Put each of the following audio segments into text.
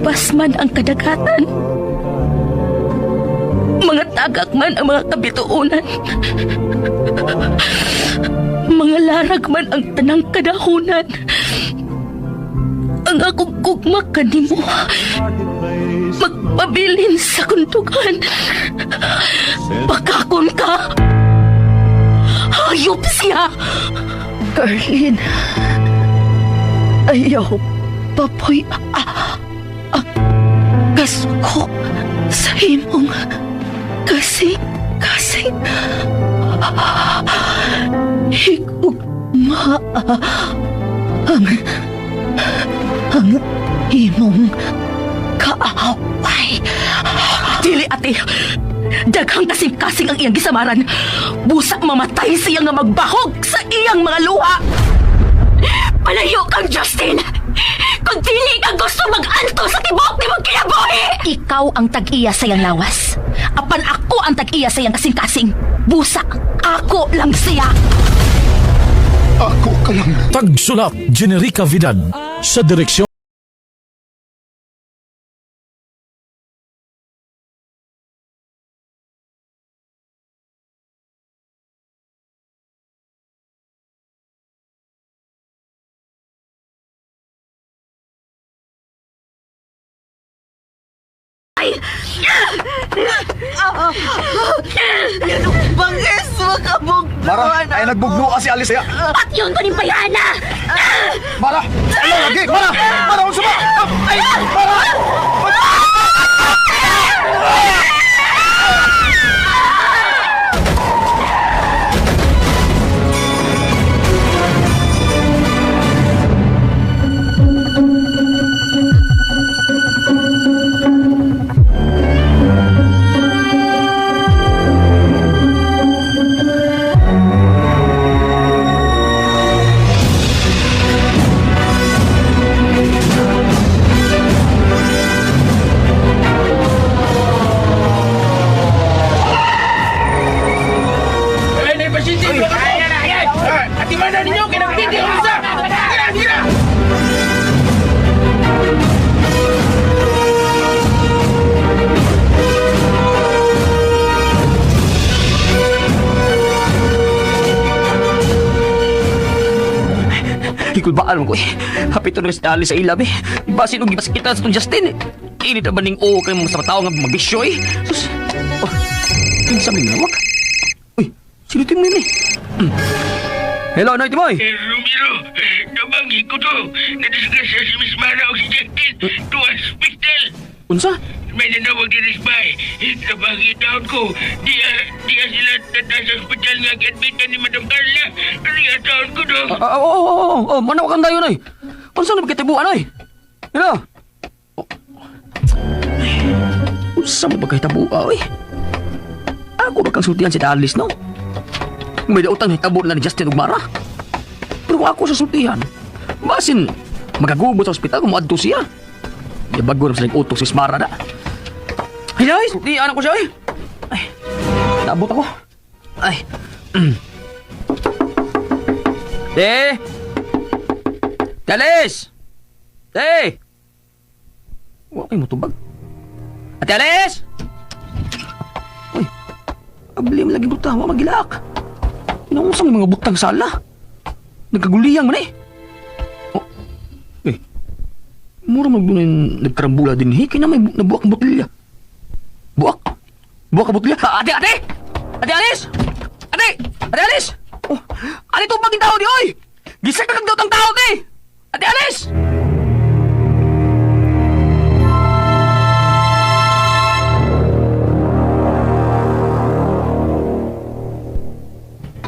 Mga man ang kadagatan. Mga tagak man ang mga kabituonan. Mga larag man ang tanang kadahunan. Ang akong gugma kanimo magpabilin sa kuntukan. Pakakon ka. Hayop siya. Carlin, ayaw papoy ang kasuko sa imong kasing-kasing. Higugma ang imong kaaway. Dili, ate. Daghang kasing-kasing ang iyang gisamaran. Busa mamatay siya nga magbahog sa iyang mga luha. Palayo kang Justin! Kung dili ka gusto mag-anto sa tibok ni mong kinabuhi! Ikaw ang tag-iya sa iyang lawas. Apan ako ang tag-iya sa iyang kasing-kasing. Busa, ako lang siya. Ako ka lang. Tagsulat, Generica Vidal. Sa direksyon Bangis makabugno. Mara, ay nagbugno ka si Alice. At yun ko rin bayana! Mara! Ano lagi? Mara! Mara, unsa ba? Ay! Mara! Ay, nay pasyente ba ka? Ati mana ninyo kay nagpindi ang isa. Tira, tira. Hikulbaan mo ko eh. Hapit na si Ali sa ilab eh. Basin og gipasakitan sa tong Justin eh. Init na ba ning oo kay mga sa tao nga magbisyo eh. Sus. Oh. Kinsa man nawag? Uy, sino timoy ni? Hello, Noy Timoy. Eh, Romero, nabangi ko to. Nadisgrasya si Miss Mara o si Justin. To hospital. Unsa? May nanawag din is bay. Nabangi taon ko. Di sila tata sa hospital nga giadmitan ni Madam Carla. Riya taon ko do. Ah, oo, oo, oo, oo, manawag kang dayon oy. Unsa na bakitibuan oy? Hello. Oh. Ay, unsa mo ba kay tabua oy? Ako ba kang sultihan si Alice no? May daotang hitabo na ni Justin ug Mara. Pero kung ako sa sultihan, basin magagubot sa ospital kung moadto siya. Yabago na sa utok si Mara na. Ay, ay, sultihan ako siya oy. Ay, naabot ako. Ay. Te! Te Alice! Te! Huwag kayo mutubag. Ate Alice! Uy, abli mo lagi butang, huwag magilak. Inausang yung mga butang sala. Nagkaguliyang man eh. Oh, eh, mura mag doon nagkarambula din eh. Kaya na may nabuak ang botilya. Buak? Buak ang botilya? Ah, ate, ate! Ate Alice! Ate! Ate Alice! Oh, ate tubag yung tao di, oy! Gisag na kang daw tao di! Ate Alice!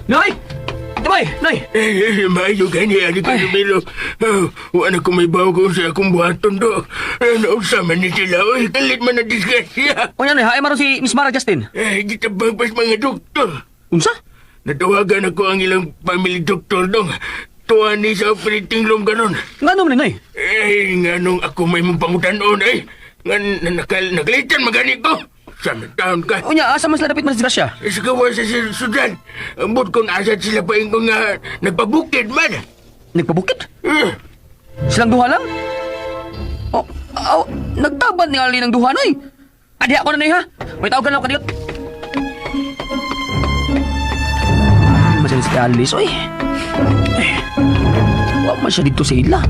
Nay! Ate Bay! Nay! Eh, maayo gani, ani ka Romero. Oh, wala ko may bawo ko sa akong buhaton do. Eh, nausa man ni sila. Oy, kalit man na disgrasya. O yan, eh, hae maron si Miss Mara Justin. Eh, gitabang pas mga doktor. Unsa? Natawagan ako ang ilang family doctor dong. Tuwa ni sa operating room ganon. Nga naman, Nay? Eh, nga nung ako may mong pangutanon eh. Nga nakalitan magani ko. Sa taon ka. Unya, asa man sila dapit man disgrasya? Eh, sa gawa sa sudan. Ambot kung asa sila pa ko nga nagpabukid man. Nagpabukit? Eh, Silang duha lang? Oh, oh, Nagtabad ni Ali ng duha, noy. Adi ako na, noy, ha? May tawag ka na ako kadiyot. Masan si Alice, oy. Eh, wa man siya dito sa ila.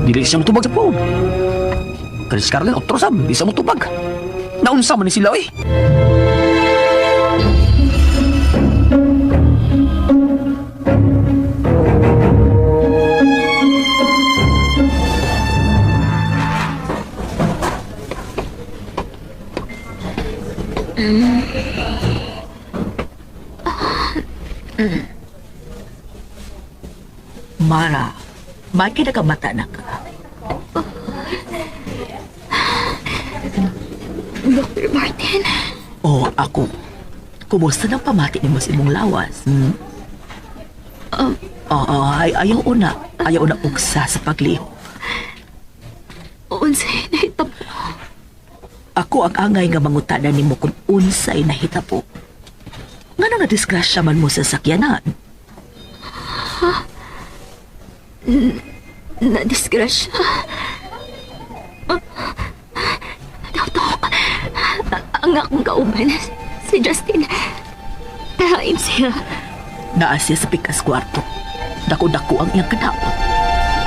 Dili siya motubag sa phone. Kani si Carlin, otro sab, di siya motubag. Naunsa man ni sila, oy. Mara, may kinakamata na ka. Dr. Martin, Oh, ako. Kumusta nang pamati nimo sa imong lawas? Hmm? Oo, ay, ayaw una. Ayaw una pugsa sa paglihok. unsay nahitabo. Ako ang angay nga mangutana nimo kung unsay nahitabo. Ngano na disgrasya man mo sa sakyanan? Na-disgrasya. Dok, ang akong kauban, si Justin. Tahain siya. Naa siya sa pikas kwarto. Dako-dako ang iyang kadaot.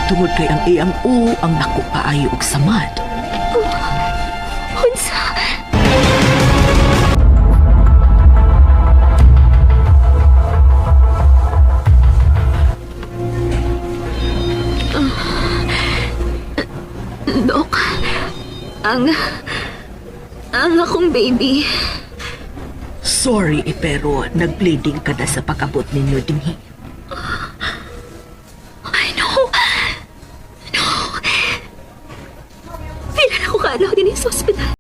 Tungod kay ang iyang o ang nako paayo og samad. Unsa? Dok, ang akong baby. Sorry eh, pero nag-bleeding ka na sa pag-abot ninyo dinhi. Ay, no. No. Pila na ko kaadlaw din sa ospital.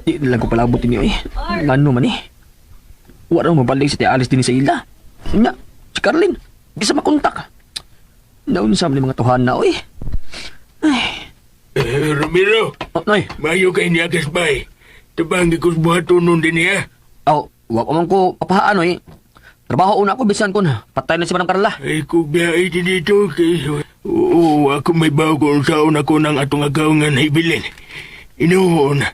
Di na lang ko palabot ini, oy. Ngano man eh. Wala mabalik si Tia Alice din sa ila. Nya, si Carlin, di sa makontak. Naunsa man ni mga tuhan na, oy. Eh, Ramiro, Oh, noy. mayo kay niya kasbay. Tabangi ko sa buhaton nun din niya. Aw, wa pa man ko papahaan, oy. Trabaho una ako, bisan ko na. Patay na si Madam Carla. Ay, kung biyahe din dito, kay... Oo, ako may bago kung saon ako ng atong agaw nga nahibilin. Inuon,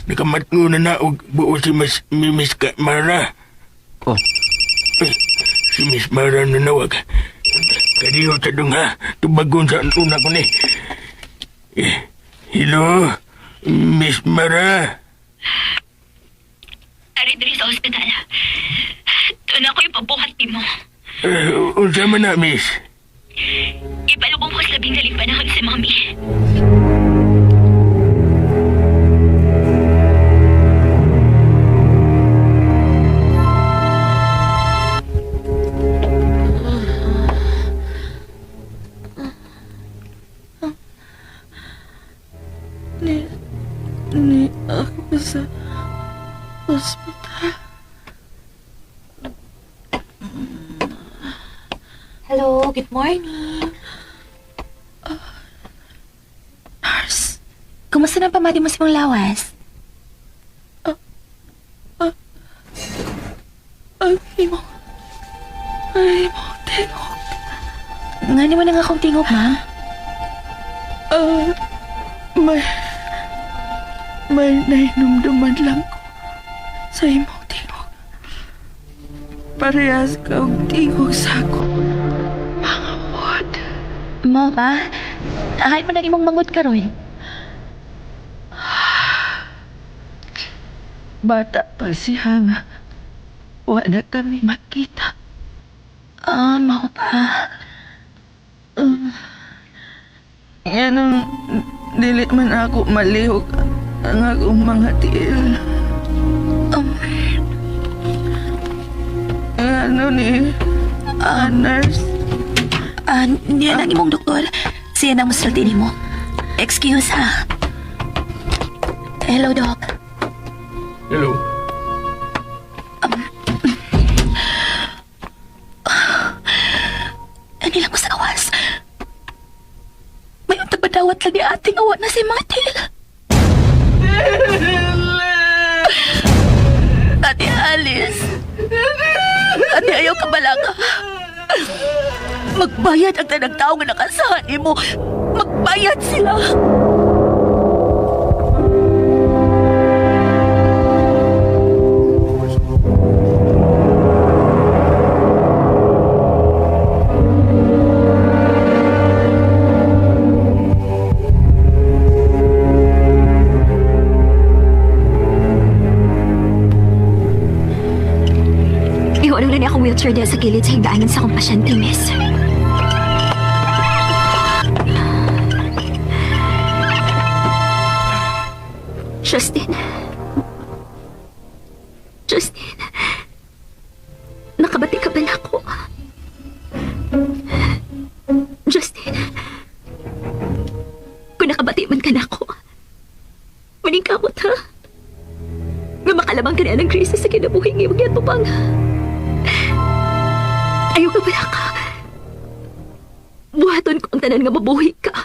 nakamatngo na na og buo si Miss, mi Miss Mara. Oh, Ay, si Miss Mara nanawag. Kadiyo sa dong ha, tubagon sa una ko ni. Eh, hello, Miss Mara. Ari diri sa ospital. Doon ako yung pabuhat nimo. Eh, unsa man na, Miss? Ipalubong ko sa labing daling panahon si Mommy. Ni ako sa ospital. Hello, good morning. Nurse, Kumusta nang pamati mo sa imong lawas? ang imong tingog. Ngani mo na nga akong tingog, ma'am. Ah, may, may nahinumduman lang ko sa imong tingog. Parehas ka og tingog sa ako. Mga wad. Mo ba? Ahit mo na imong mangod karon. Bata pa siya nga. Wa na kami makita. Ah, mao ba? Yan ang dili man ako malihok ang akong mga tiil. Ano ni? Ah, nurse? Ah, niya lang imong doktor. Siya na musulti nimo. Excuse ha. Hello, Doc. Hello. Ano lang ko sa awas? May untag badawat lang ni ating awa na si Matil. Ate Alice. Ate, ayaw ka balaka. Magbayad ang tanang tao nga nakasahan mo. Magbayad sila. Iwan lang niya akong wheelchair diya sa gilid sa higdaanan sa akong pasyente, miss. Justin. Justin. Nakabati ka ba na ako? Justin. Kung nakabati man ka na ako, maningkamot ha? Nga makalabang ka na ng krisis sa kinabuhi ngayong yatupang. Ayaw ka pala ka. Buhaton ko ang tanan nga mabuhi ka.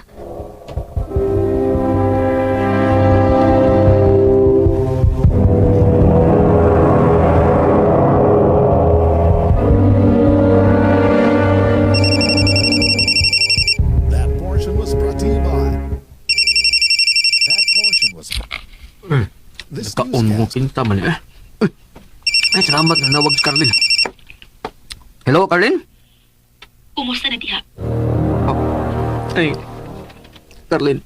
That portion was brought to you by. That portion was. This Kaon mo newscast kinta man eh. Ay, salamat na nawag si Carlin. Hello, Carlin? Kumusta na diha? Ay, Carlin,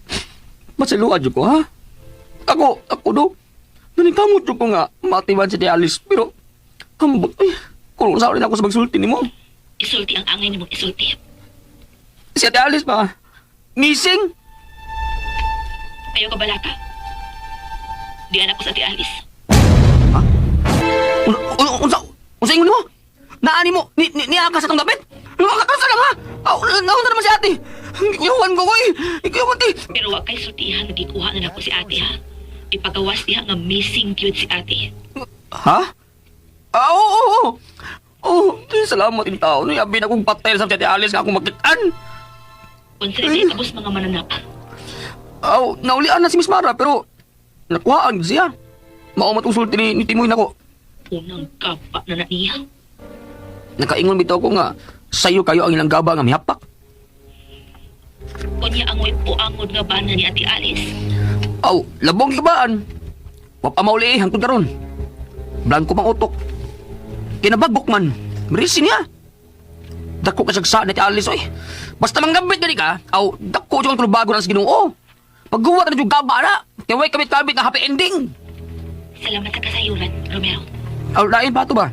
masaluan ko ha? Ako do. Naningkamot jud ko nga matiban si Alice, pero hambot, ay, kung sa rin ako sa magsulti nimo. Isulti ang angay nimong isulti. Si Ate Alice ba? Missing? Ayaw ka balaka. Di anak ko sa Ate Alice. Unsa, unsa ingon mo? Naani mo, ni niya ka sa tong dapit? Nakakasa lang ha? Aw, naunsa naman si ate? Ikuyawan ko, koy. Ikuyawan ti. Pero wa kay sultihan nagikuha na nako si ate ha. Ipagawas diha nga missing gyud si ate. Ha? Ah, oo, oo, oo. Oh, di, salamat in tao. Abi na kong patel sa Ate Alice nga akong makitaan. Unsa na tapos mga mananap. Aw, naulian na si Miss Mara, pero nakuhaan siya. Mao man sulti ni Timoy nako. Unang kapa na na niya. Nakaingon bitaw ko nga sayo kayo ang ilang gaba nga mihapak. Unya ang way puangod nga bana ni Ate Alice. Aw, labong gabaan. Wapa mauli eh, hangtod karon. Blanko pang utok. Kinabagbok man. Merisi niya. Dako ka sagsa ni Ate Alice, oy. Basta manggabit gani ka, aw, dako jud ang tulubago ng Ginoo. Pagguwa na jud gaba na. Kay way kabit-kabit na happy ending. Salamat sa kasayuran, Romero. Aw, lain pa to ba?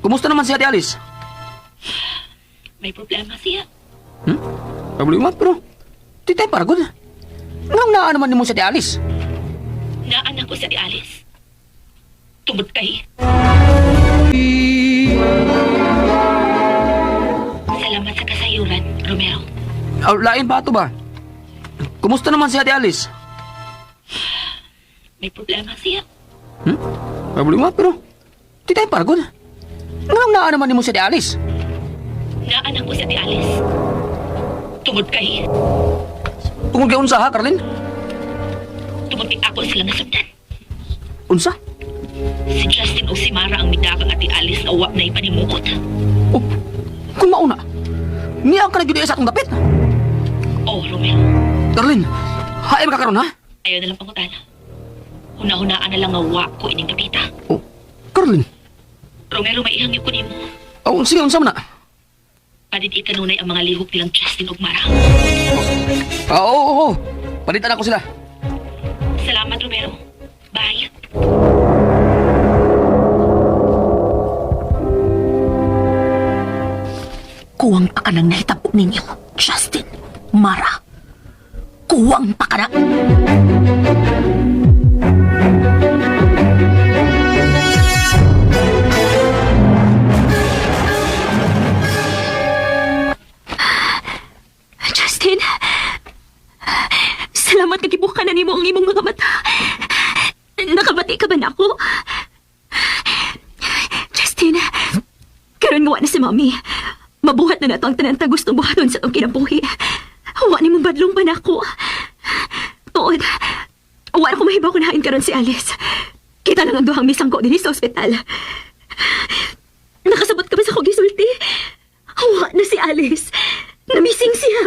Kumusta naman si Ate Alice? May problema siya. Problema, pero di tayo para good. Nang naa naman nimo si Ate Alice? Naanak ko sa Ate Alice. Tungod kay... Salamat sa kasayuran, Romero. Aw, lain pa to ba? Kumusta naman si Ate Alice? May problema siya. Problema, pero di tayo para good. Nang naa naman nimo si Ate Alice? Naanak ko sa Ate Alice. Tungod kay... Tungod kay unsa ha, Carlin? Tungod kay ako sila nasundan. Unsa? Si Justin o si Mara ang midakang Ate Alice na uwap na ipanimuot. Oh, kung mauna, niya ka na gyud sa atong dapit. Oh, Romero. Carlin, haay ka karon ha? Ayaw na lang pangutana. Huna-hunaan na lang nga wa ko ining kapita. Oh, Carlin. Romero, may ihangyo ko nimo. Oh, sige, unsa man na? Padid ikanunay ang mga lihok nilang Justin ug Mara. Ah, oo, oo, oo. Palitan ako sila. Salamat, Romero. Bye. Kuwang pa ka nang nahitabo ninyo, Justin, Mara. Kuwang pa ka na. Justin! Salamat nga gibukan na nimo ang imong mga mata. Nakabati ka ba nako? Justin, karon nga wa na si Mami. Mabuhat na nato ang tanan ta gustong buhaton sa atong kinabuhi. Wa nimo badlong pa nako. Tuod, wa na ko mahibaw kung hain karon si Alice. Kita lang ang duhang misangko dinhi sa ospital. Nakasabot ka ba sa akong gisulti? Wa na si Alice. Namising siya.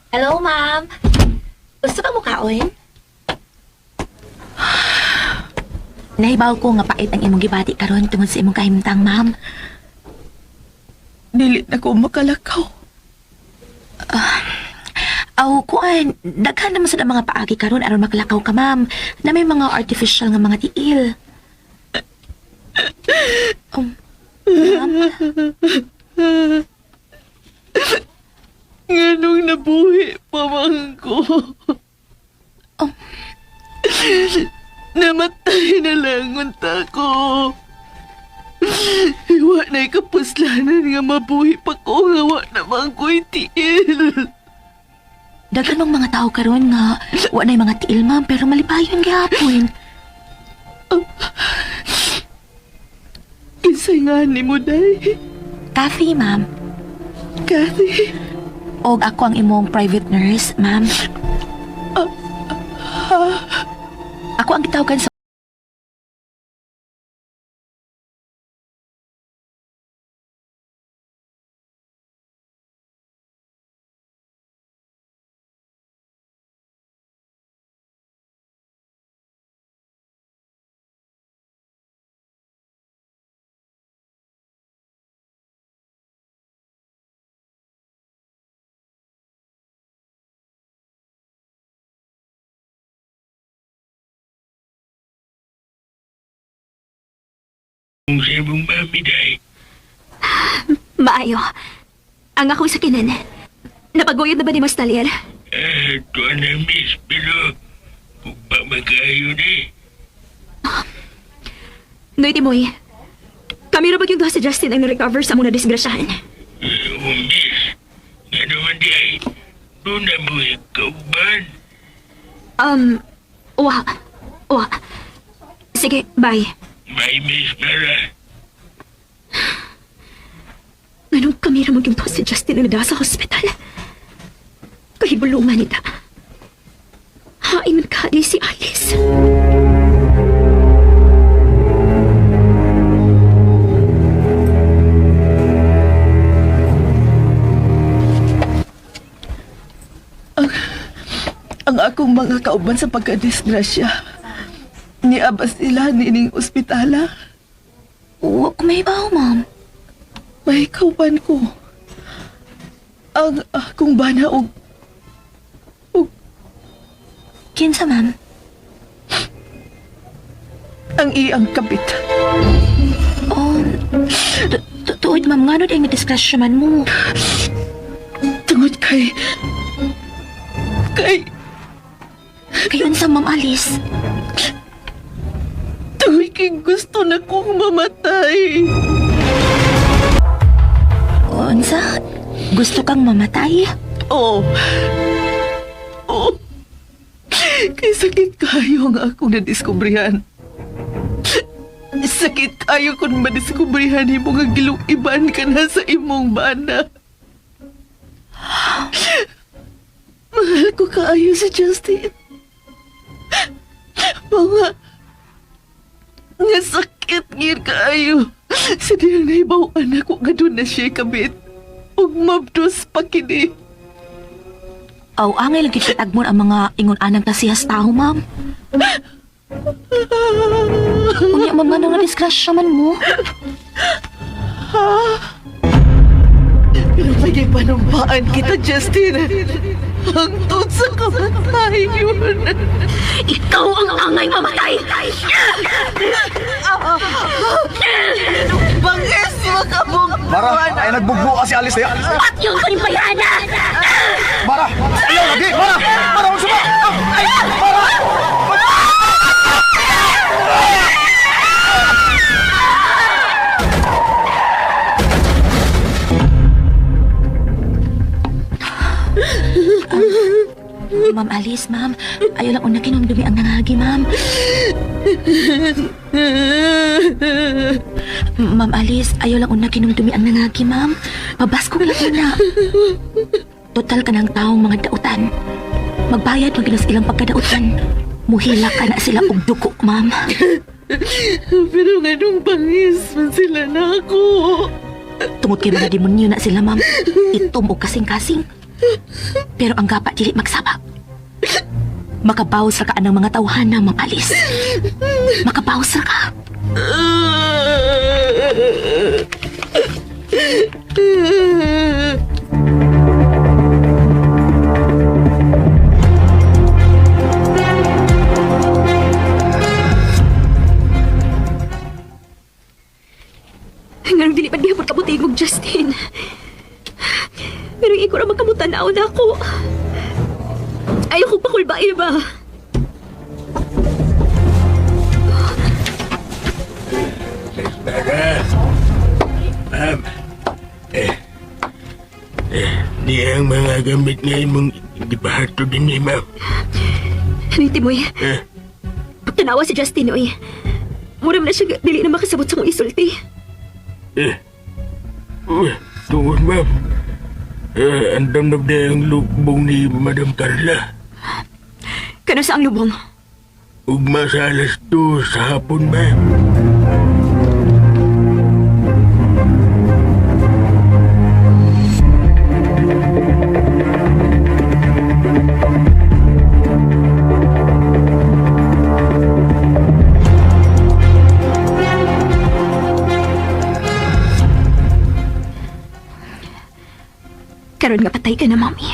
Hello, ma'am. Gusto ka mo kaon? Nahibaw ko nga pait ang imong gibati karon tungod sa imong kahimtang, ma'am. Dili na ko makalakaw. Aw, kuan, daghan naman sa mga paagi karon aron makalakaw ka, ma'am, na may mga artificial nga mga tiil. Ma'am, Nganong nabuhi pa man ko. Oh. Namatay na lang unta ko. Wa na'y kapuslanan nga mabuhi pa ko nga wa naman ko'y tiil. Daghan mong mga tao karon nga wa na'y mga tiil, ma'am, pero malipayon gihapon. Kinsay nga ni mo, day? Kathy, ma'am. Kathy? Og ako ang imong private nurse, ma'am. Ako ang gitawagan sa Kung sa imong mami, day. Maayo. Ang akong sakinan. Napaguyod na ba ni Mas Talier? Eh, tuwa na, miss, pero ugpa man kaayo ni. Noy Timoy, kami ra ba yung duha si Justin ang na-recover sa among nadisgrasyahan? Eh, oh, miss, nga naman di ay, doon na mo kauban. Wa. Wa. Sige, bye. Bye, Miss Mara. Nganong kami ra magyung duha si Justin ang nadaha sa hospital? Kahibulungan nita. Hain man ka di si Alice. Ang akong mga kauban sa pagkadisgrasya. Niabas sila niining ospitala. Wa ko mahibaw, ma'am. May kauban ko. Ang akong bana og Kinsa, ma'am? ang iyang kabit. Oh, tuod, ma'am, ngano di ang nadisgrasya man mo? Tungod kay kay Kay unsa, ma'am Alice? tungod kay gusto na kong mamatay. Unsa? Gusto kang mamatay? Oo. Oo. Kay sakit kayo ang akong nadiskubrihan. Sakit kayo kung madiskubrihan nimo nga giluiban ka na sa imong bana. Mahal ko kaayo si Justin. Mga nga sakit ngir kaayo. Sa diyang nahibaw-an ako nga doon na siya kabit. Ug mabdos pa kini. Aw, angay lang kitagmon ang mga ingon-anang kasihas tao, ma'am. Unya, ma'am, nga nang nadisgrasya man mo. Pero pwede panumpaan kita, Justin. Hangtod sa kamatayon. Ikaw ang angay mamatay! Bangis, makabog. Mara, ay nagbugbo ka si Alice niya. At yung kanyang bayana! Mara! Ayaw lagi! Mara! Mara, unsa ba? Ay! Ma'am Alice, ma'am. Ayaw lang una kinumdumi ang nangagi, ma'am. Ma'am Alice, ayaw lang una kinumdumi ang nangagi, ma'am. Pabasko lang una. Total ka ng taong mga dautan. Magbayad man ginas ilang pagkadautan. Muhila ka na sila og duko, ma'am. Pero nganong bangis man sila na ako. Tungod kay mga demonyo na sila, ma'am. Itom og kasing-kasing. Pero ang gapa dili magsaba. Makabawas ra ka anang mga tawhana, Ma'am Alice. Makabawas ra ka. Nganong dili pa gihapon kabutig og Justin. Pero ikaw ra magkamutanaw na ako. Ayaw kong pakulbae ba? Mara. Ma'am. Eh. Eh, di ang mga gamit nga imong gipahato din ni ma'am. Ano Timoy? Eh. Pagtanawa si Justin, oy. Mura man na siya dili na makasabot sa kong isulti. Eh. Uy, tungod ma'am. Eh, andam na ba ang lubong ni Madam Carla? Kano sa ang lubong? Ugma sa 2:00 sa hapon, ma'am. Karon nga patay ka na, mami.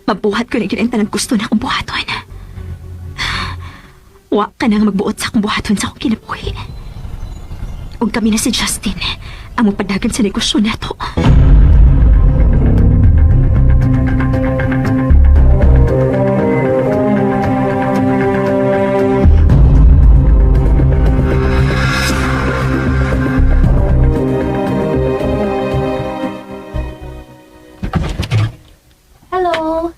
Mabuhat ko na yun ang tanang gusto na akong buhaton. Wa ka nang magbuot sa akong buhaton sa akong kinabuhi. Ug kami na si Justin ang mapadagan sa negosyo na to. Hello.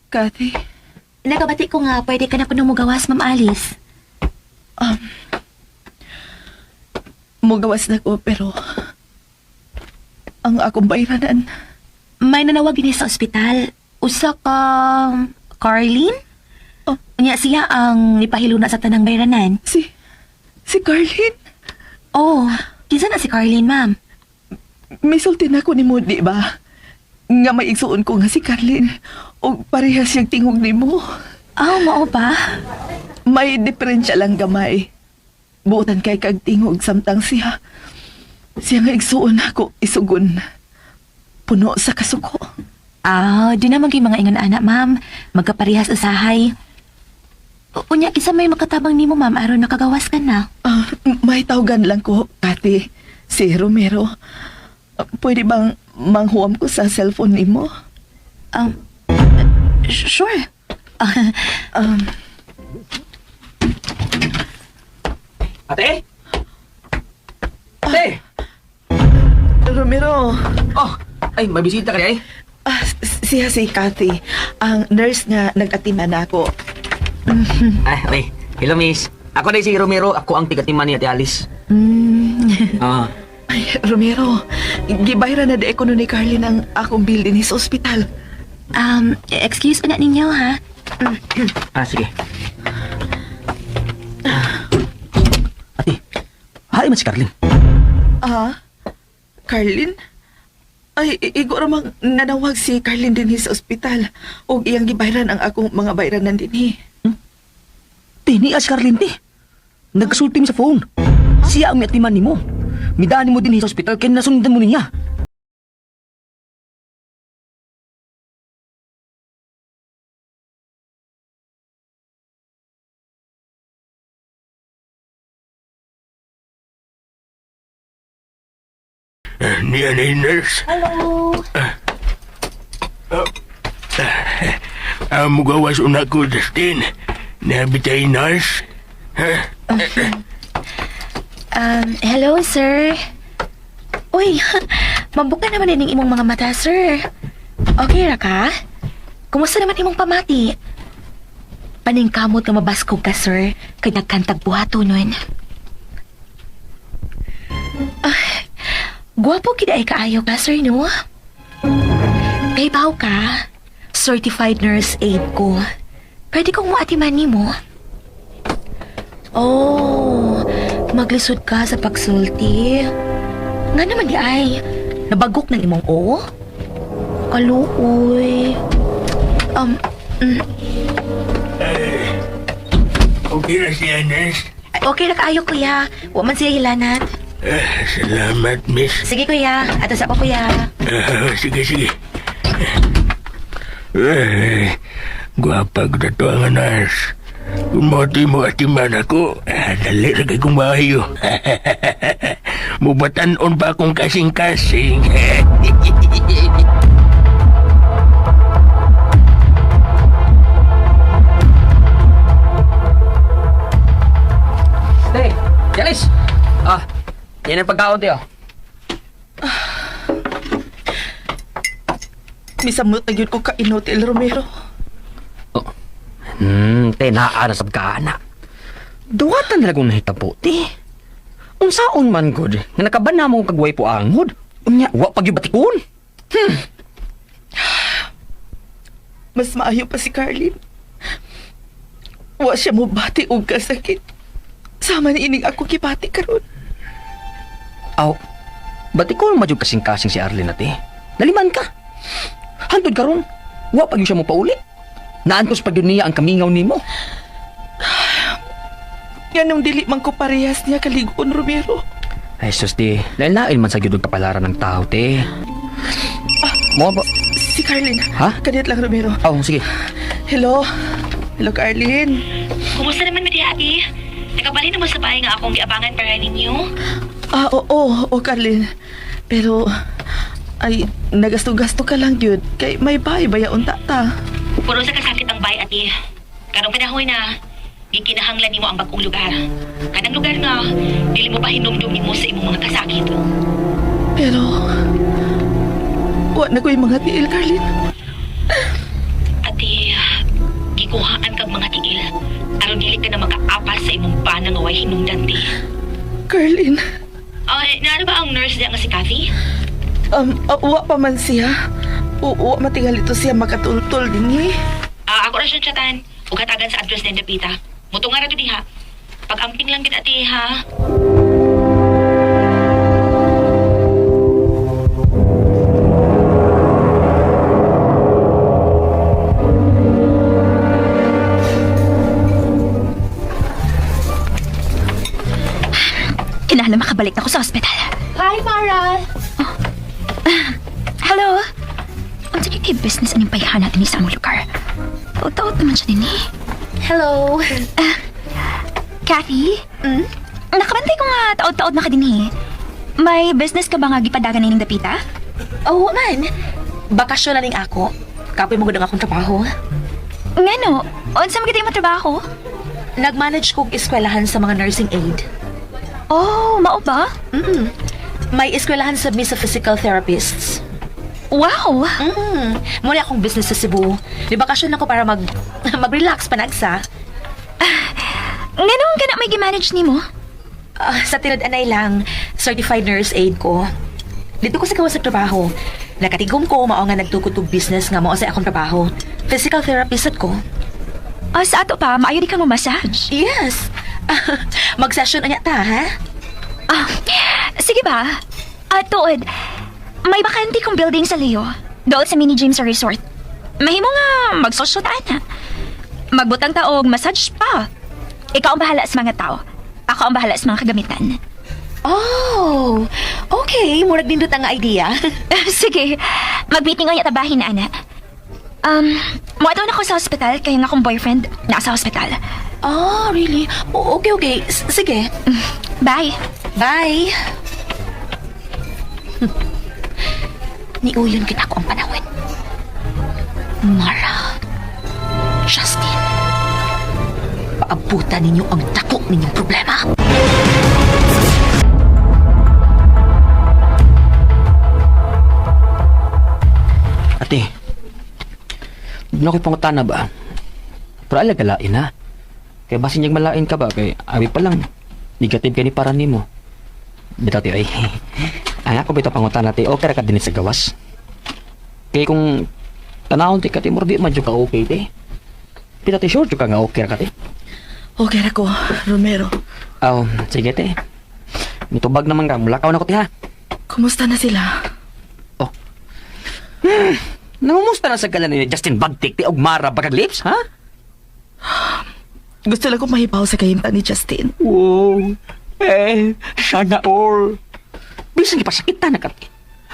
Kathy, Nagabati ko nga, pwede ka na kuno mugawas, Ma'am Alice. mugawas na ko pero ang akong bayranan. May nanawag din sa ospital. Usa ka Carlene? Oh. Nya siya ang nipahiluna sa tanang bayranan. Si Carlene. Oh, kinsa na si Carlene, ma'am? Misulti na ko ni mo, di ba? Nga may igsuon ko nga si Carlene. O parehas siyang tingog ni mo. Ah, mao ba? May diferensya lang gamay. Buotan kay kag tingog samtang siya. Siya nga igsuon ako isugon. Puno sa kasuko. Ah, di naman kay mga ingon anak, ma'am. Magkaparehas usahay. Unya, kinsa may makatabang nimo, ma'am, aron nakagawas ka na. Ah, may tawgan lang ko, Kati. Si Romero. Pwede bang manghuam ko sa cellphone nimo? Sure. Ate? Ate! Romero, Oh, ay, may bisita ka ay. ah, siya si Kathy, ang nurse nga nag-atiman ako. Ay, okay. Hello, miss. Ako na si Romero. Ako ang tigatiman ni Ate Alice. Ah. Ay, Romero, gibayra na di ko ni Carlin ang akong bill din sa ospital. Excuse pa na ninyo, ha? Ah, sige. Ah. Ate, hi man si Carlin. Ah, Carlin? Ay, igo ramang nanawag si Carlin din sa ospital. Og iyang gibayran ang akong mga bayranan din. Te, niya si Carlin, te. Nagkasulti mi sa phone. Siya ang miatiman nimo. Midaan mo din sa ospital kaya nasundan mo niya. Eh, niya na yung nurse. Hello. Ah, mugawas una ko, Justin. Nabitay nurse. Ha? Hello, sir. Uy, mabuka naman din ang imong mga mata, sir. Okay ra ka? Kumusta naman imong pamati? Paningkamot nga mabaskog ka, sir. Kay nagkantag buhato nun. Ah, gwapo gid ay kaayo ka, sir, no? Kay baw ka. Certified nurse aide ko. Pwede kong muatiman nimo. Oh, maglisod ka sa pagsulti. Nga naman di ay, nabagok ng imong o? Kaluoy. Okay na siya, nurse. Ay, okay na kaayo, kuya. Wa man siya hilanat. Ah, salamat, miss. Sige, kuya. Ato sa ako, kuya. Ah, sige, sige. Eh, gwapag na to ang nurse. Kung moti mo at iman ako, ah, dali ra kay kong maayo. Mubatan-on pa akong kasing-kasing. Te, Jalis! Ah, yan ang pagkaon, te, oh. Misamot na gyud ko kainutil, Romero. Oh. Te, naa na sab ka, ana. Duwatan na kong nahitabo, te. Unsaon man gud, nga nakaban na mo kagway po angod. Unya, wa pag batikon. Mas maayo pa si Carlin. Wa siya mo bati og kasakit. Sama ni ining ako kibati karon. Aw, batikon man jud kasing-kasing si Arlene ate. Naliman ka. Hantod karon, wa pag yun siya mo pauli. Naantos pag yun niya ang kamingaw nimo. Nganong dili man ko parehas niya kaligon, Romero. Ay, sus, te. Lain-lain man sa gyud ang kapalaran ng tao, te. Mo ba? Si Carlin. Ha? Kadiyot lang, Romero. Aw, sige. Hello? Hello, Carlin. Kumusta naman, mi ate? Nakabalin na mo sa bahay nga akong giabangan para ninyo? Ah, oo, oo, Carlin. Pero, ay, nagasto-gasto ka lang yun. Kay may bahay ba yaon tata? Puro sa kasakit ang bay, ate. Karong panahon na, gikinahanglan nimo ang bagong lugar. Kanang lugar nga, dili mo pa hinumdum nimo sa imong mga kasakit. Pero, wa na ko'y mga tiil, Carlin. Ate, gikuhaan kag mga tiil. Aron dili ka na makaapas sa imong bana nga way hinungdan, te. Carlin, Ay, naano ba ang nurse diya nga si Kathy? wa pa man siya. Oo, matingal ito siya makatultol din eh. Ah, ako ra siyang chatan. Ug hatagan sa address ni Dapita. Mutunga ra to diha. Pag-amping lang gid ate ha. Kinahanglan makabalik na ako sa ospital. Hi, Mara! Oh. Hello? Ang sige kay business aning payhan natin sa among lugar. Taot-taot naman siya din eh. Hello! Kathy? Mm? Nakabantay ko nga taod-taod na ka din eh. May business ka ba nga gipadagan nining dapita? Oh, man. Bakasyon na ning ako. Kapoy mo gud ang akong trabaho. Ngano? Unsa man gid mo trabaho? Nag-manage kog eskwelahan sa mga nursing aid. Oh, mao ba? Mm. May eskwelahan sa mi sa physical therapists. Wow! Muna akong business sa Cebu. Di bakasyon ako para mag mag-relax panagsa. Nganong kana may gimanage nimo? Ah, sa tinad-anay lang, certified nurse aid ko. Dito ko sa gawas sa trabaho. Nakatigom ko, mao nga nagtukod og business nga mao sa akong trabaho. Physical therapist sad ko. Ah, sa ato pa, maayo di ka mo massage. Yes. Mag-session anya ta, ha? Ah, sige ba? Ah, tuod. May bakante kong building sa Leo. Dool sa mini gym sa resort. Mahimo nga mag-social ta na. Magbutang taog massage pa. Ikaw ang bahala sa mga tao. Ako ang bahala sa mga kagamitan. Oh, okay. Murag nindot ang idea. Sige, mag-meeting unya tabahin na, ana. Muadto na ko sa ospital kaya nga akong boyfriend nasa ospital. Oh, really? Okay, okay. Sige. Bye. Bye. Niuyon kita ko ang panahon. Mara. Justin. Paabutan ninyo ang dako ninyong problema. Ate, Doon ako'y pangutana ba? Pero alag lain ha. Kay basin niyang malain ka ba? Kay abi pa lang, negative ka ni para nimo. Bitaw ti ay. Ang ako bitaw pangutana ti, okay ra ka dinhi sa gawas. Kay kung tanawon ti ka ti, murag di man jud ka okay ti. Bitaw ti, sure jud ka nga okay ra ka ti. Okay ra ko, Romero. Aw, sige te. Nitubag naman ka, mulakaw na ko ti ha. Kumusta na sila? Oh. Nangumusta na sa kala ni Justin Bagtik ti og Mara Bagaglips, ha? Gusto lang ko mahibaw sa kahimta ni Justin. Wow. Eh, sana all. Bisan gipasakitan na ka.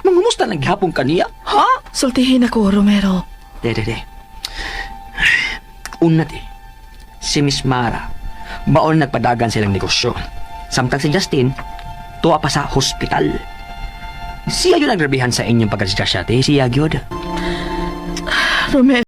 Mangumusta lang gihapon kaniya, ha? Sultihin ako, Romero. De, de, de. Una ti, si Miss Mara, baon nagpadagan silang negosyo. Samtang si Justin, tuwa pa sa hospital. Siya yun ang grabihan sa inyong pagkadisgrasya, te. Siya gyud. Romero.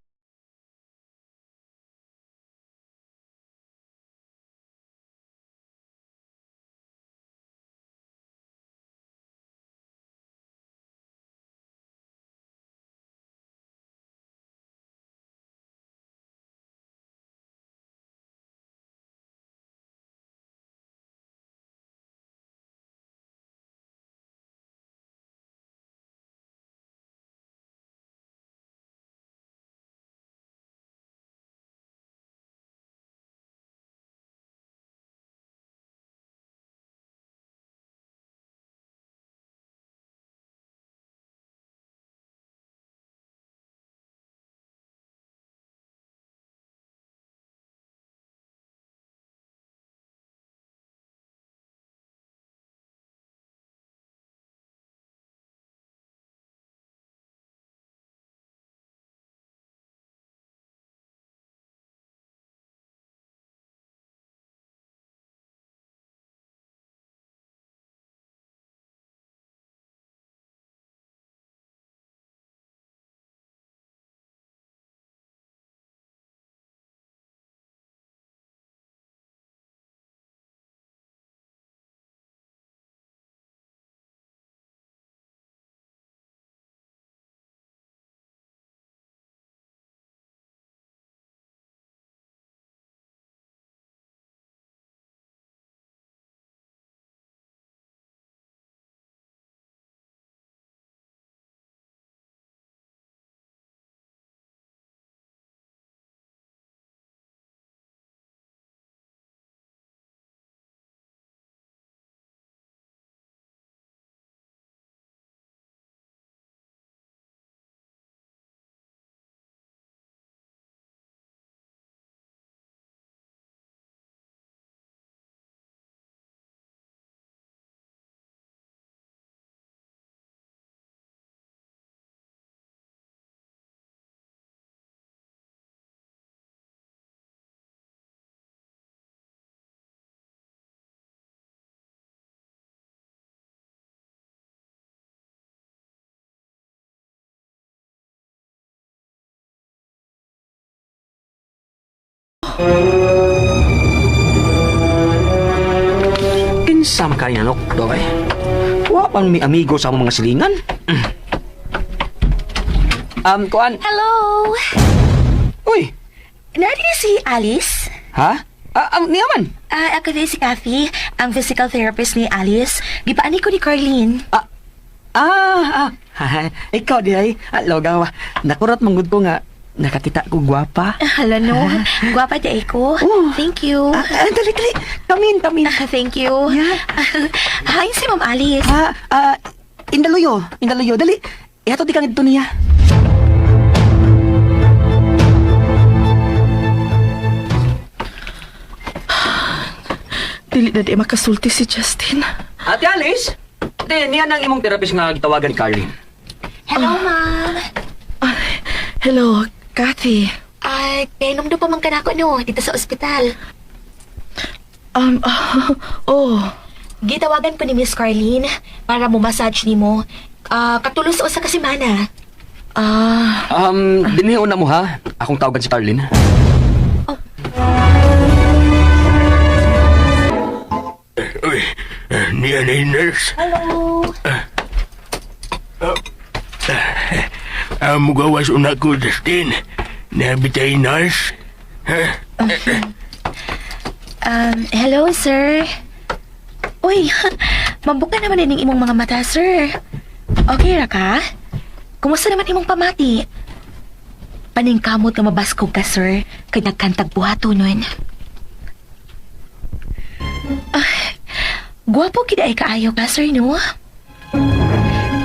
Kinsa man kani nanok, dogay. Wa pa mi amigo sa among mga silingan. Kuan. Hello! Uy, Narinig si Alice? ha? Ah, ang niya man. Ah, ako din si Kathy, ang physical therapist ni Alice. Gipaani ko ni Carlene. Ah, ah, ah. Ikaw di ay. Ah, logaw. Nakurat manggod ko nga nakakita ko gwapa. Hala no, gwapa di ay ko. Oh. Thank you. Ah, ah, dali, dali. Come in, come in. Ah, thank you. Yeah. Hi, si Ma'am Alice. Ah, ah, indaluyo, indaluyo. Dali. Ihato di kang ito niya. Dili na di makasulti si Justin. Ate Alice, te, niya nang imong therapist nga gitawagan ni Carlene. Hello, ma'am. Ay, hello, Kathy. Ay, kay pa man kanako no, dito sa ospital. Oh, Gitawagan ko ni Miss Carlene para mo massage nimo. Ah, katulos sa usa ka semana. ah, Dinhi una mo ha. Akong tawagan si Carlene. Uy, niya na yung nurse. Hello. Mugawas una ko, Justin. Nabitay nurse? Ha? Hello, sir. Uy, mambuka naman ining imong mga mata, sir. Okay ra ka? Kumusta naman imong pamati? Paningkamot nga mabaskog ka, sir. Kay nagkantag buhato nun. Ah, gwapo gid ay kaayo ka, sir, no?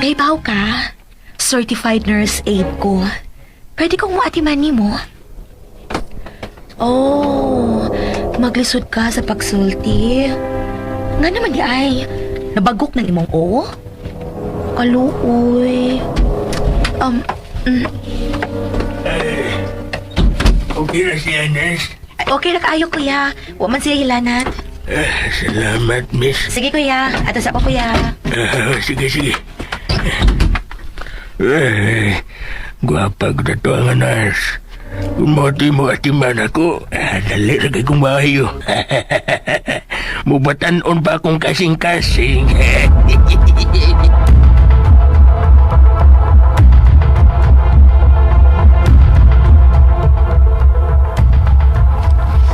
Kay baw ka, certified nurse aide ko. Pwede kong muatiman nimo. Oh, maglisod ka sa pagsulti. Nga naman di ay, nabagok ng imong o? Kaluoy. Okay na siya, nurse. Okay na kaayo, kuya. Wa man siya hilanat. Ah, salamat, miss. Sige, kuya. Ato sa ako, kuya. Ah, sige, sige. Eh, gwapag na to ang nurse. Kung moti mo atiman ako, ah, dali ra kay kong bahayo. Mubatan-on pa akong kasing-kasing.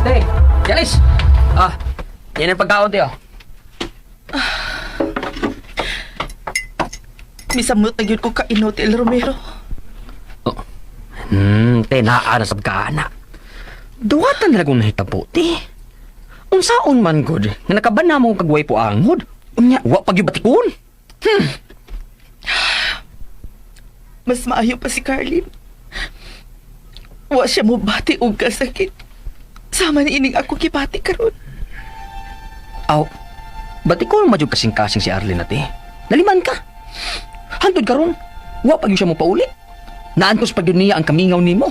Te, Jalis! Ah, yan ang pagkaon, te, oh. Misamot na gyud ko kainutil, Romero. Oh. Te, naa na sab ka na. Duwatan na kong nahitabo, te. Unsaon man gud, nga nakaban na mo kagway po angod. Unya, wa pag batikon. Mas maayo pa si Carlin. Wa siya mo bati og kasakit. Sama ni ining ako gibati karon. Aw, batikon man jud kasing-kasing si Arlene na, te. Naliman ka. Hantod karon, wa pag siya mo pauli. Naantos pag yun niya ang kamingaw nimo.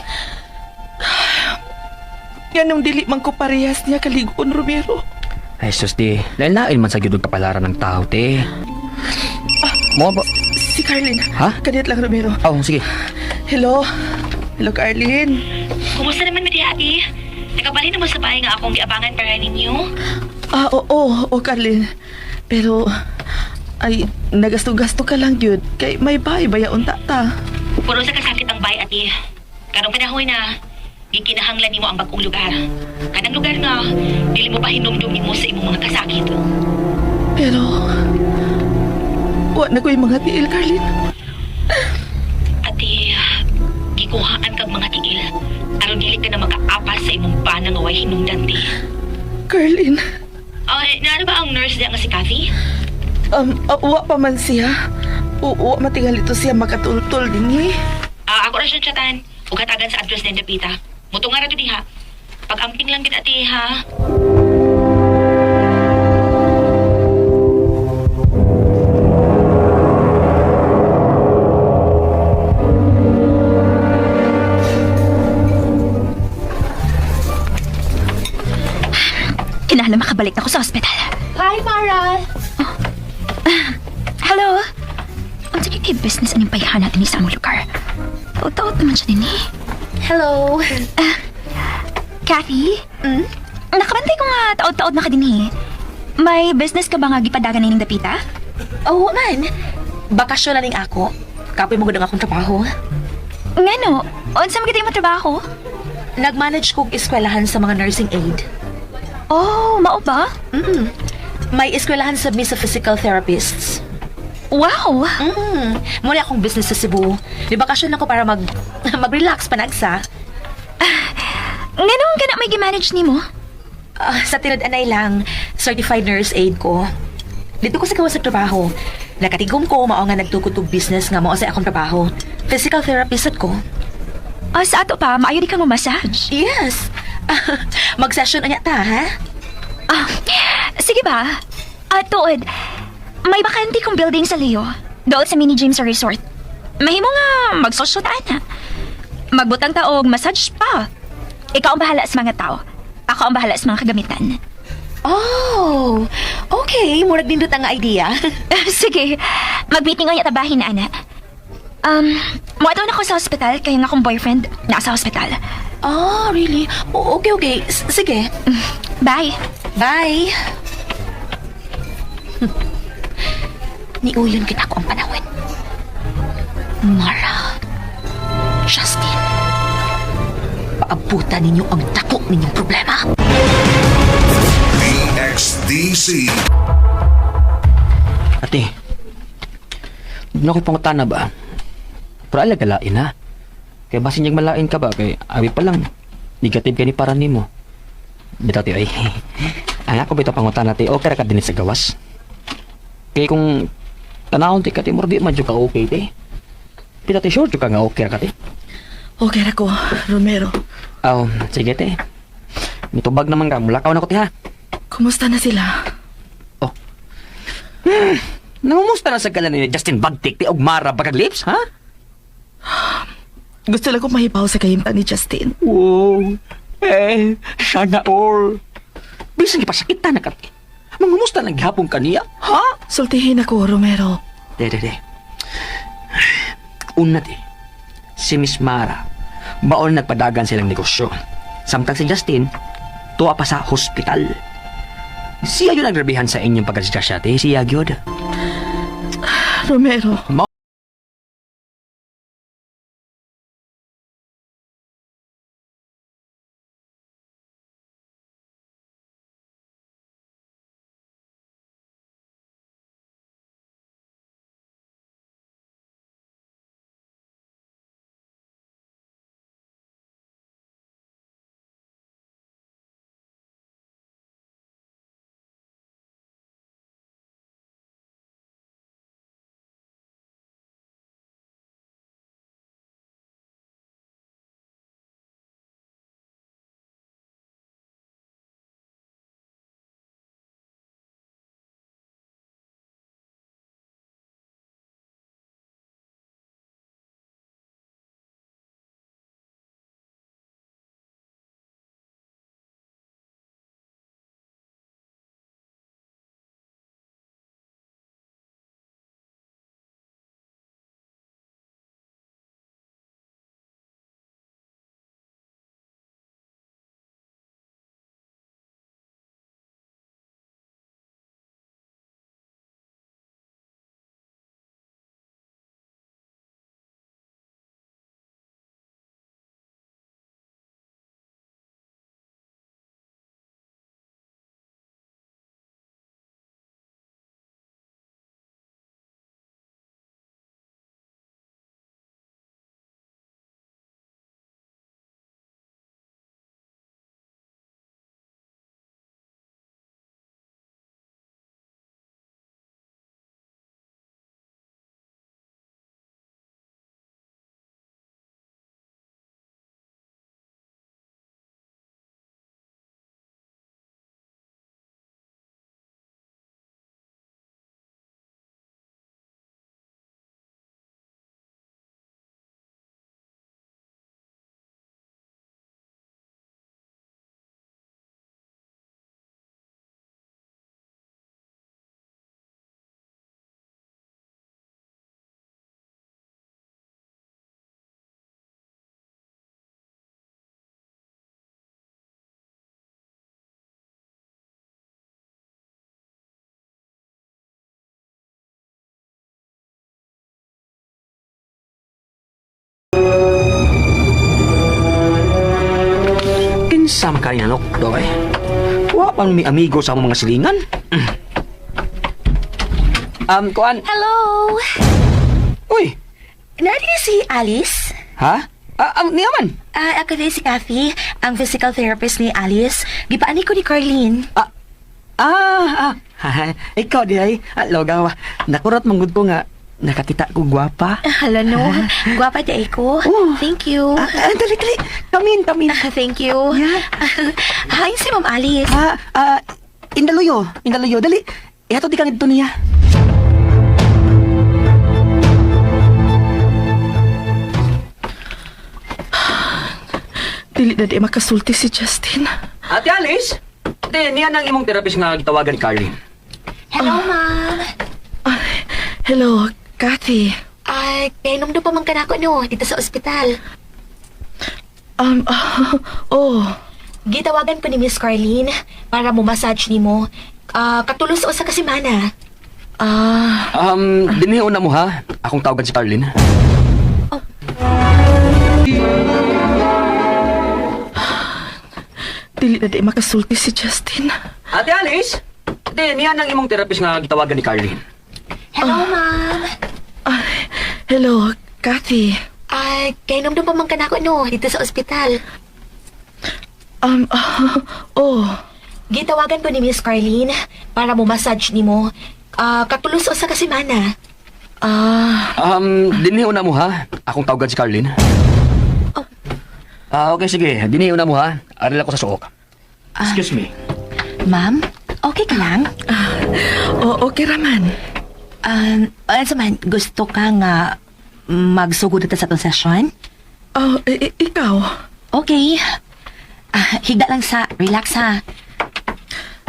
Nganong dili man ko parehas niya kaligon, Romero. Ay, sus, te. Lain-lain man sa gyud og kapalaran ng tao, te. Mo ba? Si Carlin. Ha? Kadiyot lang, Romero. Aw, sige. Hello? Hello, Carlin. Kumusta naman, mi ati? Nakabalhin na mo sa bahay nga akong giabangan para ninyo? Ah, oo, oo, Carlin. Pero, ay, nagasto-gasto ka lang yun. Kay may bahay ba yaon ta? Puro sa kasakit ang bay, ati. Karong panahon na, gikinahanglan nimo ang bagong lugar. Kanang lugar nga, dili mo pa hinumdum nimo sa imong mga kasakit. Pero, wa na ko'y mga tiil, Carlin. Ate, gikuhaan kag mga tiil. Aron dili ka na makaapas sa imong bana nga way hinungdan, te. Carlin, Ay, naano ba ang nurse diya nga si Kathy? wa pa man siya. Oo, matingal ito siya makatultol din eh. Ah, ako ra siyang chatan. Ug hatagan sa address ni Dapita. Mutunga ra to diha. Pag-amping lang gid ate ha. Kinahanglan makabalik na ako sa ospital. Hi, Mara. Hello? Ang sige kay business aning payhan natin sa among lugar. Taot-taot naman siya din eh. Hello. Kathy? Mm? Nakabantay ko nga taod-taod na ka din eh. May business ka ba nga gipadagan nining dapita? Oh, man. Bakasyon na ning ako. Kapoy mo gud ang akong trabaho. Ngano? Unsa man gid mo trabaho? Nag-manage kog eskwelahan sa mga nursing aid. Oh, mao ba? Mm. May eskwelahan sa mi sa physical therapists. Wow! Muna akong business sa Cebu. Di bakasyon ako para mag mag-relax panagsa. Nganong kana may gimanage nimo? Ah, sa tinad-anay lang, certified nurse aid ko. Dito ko sa gawas sa trabaho. Nakatigom ko, mao nga nagtukod og business nga mao sa akong trabaho. Physical therapist at ko. Ah, sa ato pa, maayo di ka mo massage. Yes. Mag-session unya ta, ha? Ah, sige ba? Ah, tuod. May bakante kong building sa Leo. Dool sa mini gym sa resort. Mahimo nga mag-social ta na. Magbutang ta og massage pa. Ikaw ang bahala sa mga tao. Ako ang bahala sa mga kagamitan. Oh, okay. Murag nindot ang idea. Sige, mag-meeting unya tabahin na, ana. Muadto na ko sa ospital kaya nga akong boyfriend nasa ospital. Oh, really? Okay, okay. Sige. Bye. Bye. Niuyon kita ko ang panahon. Mara. Justin. Paabutan ninyo ang dako ninyong problema. DXDC. Ate, doon ako'y pangutana ba? Pero alaga lain ha. Kaya basin niyang malain ka ba? Kay abi pa lang, negative ka ni para nimo. Bitaw ti ay. Ang ako bitaw pangutana ti, okay ra ka din sa gawas. Kay kung tanawon ti ka ti murag di man jud ka okay ti. Bitaw ti sure jud ka nga okay ra ka ti. Okay ra ko, Romero. Aw, sige ti. Mitubag naman ka, mulakaw na ko ti ha. Kumusta na sila? Oh. Nangumusta na sa kala ni Justin Bagtik ti og Mara Bagag Lips, ha? Gusto lang ko mahibaw sa kahimtang ni Justin. Wow. Eh, sana all. Bisan gipasakitan na ka. Mangumusta lang gihapon kaniya, ha? Sultihin ako, Romero. De, de, de. Una ti, si Miss Mara, maol nagpadagan silang negosyo. Samtang si Justin, tuwa pa sa hospital. Siya yun ang grabihan sa inyong pagkasya, te. Siya gyud. Romero. Kinsa man kayo nanok, doy. Wa pa mi amigo sa among mga silingan. Kuan. Hello! Uy, Nari si Alice? ha? Ah, niya man. Ah, ako din si Kathy, ang physical therapist ni Alice. Gipaani ko ni Carlene. Ah, ah, ah. Ikaw di ay. Ah, logaw. Nakurot manggod ko nga nakakita ko gwapa. Hala no, gwapa di ko. Oh. Thank you. Ah, ah, dali, dali. Come in, come in. Ah, thank you. Yeah. Hi, si Ma'am Alice. Ah, ah, indaluyo, indaluyo. Dali. Ihato di kang dito niya. Dili na di makasulti si Justin. Ate Alice, ate, niya nang imong therapist nga gitawagan ni Carlene. Hello, ma'am. Ah, hello, Kathy. Ay, kainom do pa man kanako no, dito sa ospital. Oh. Gitawagan ko ni Miss Carlene para mo massage nimo. Ah, katulos sa usa ka semana. Ah, Dinhi una mo ha. Akong tawagan si Carlene. Dili na di makasulti si Justin. Ate Alice! Ate, niya nang imong therapist nga gitawagan ni Carlene. Hello, ma'am. Ay, hello, Kathy. Ay, kay nomdum pa man ka nako no, dito sa ospital. Oh, Gitawagan ko ni Miss Carlene para mo massage nimo. Ah, katulos usa ka semana. ah, Dinhi una mo ha. Akong tawagan si Carlene. Oh. Ah, okay, sige. Dinhi una mo ha. Aril ako sa suok. Excuse me. Ma'am, okay ka lang? oh, okay raman. Ano sa man, gusto ka nga magsugod na ta sa atong session? Oh, ikaw. Okay. Ah, higda lang sa, relax ha.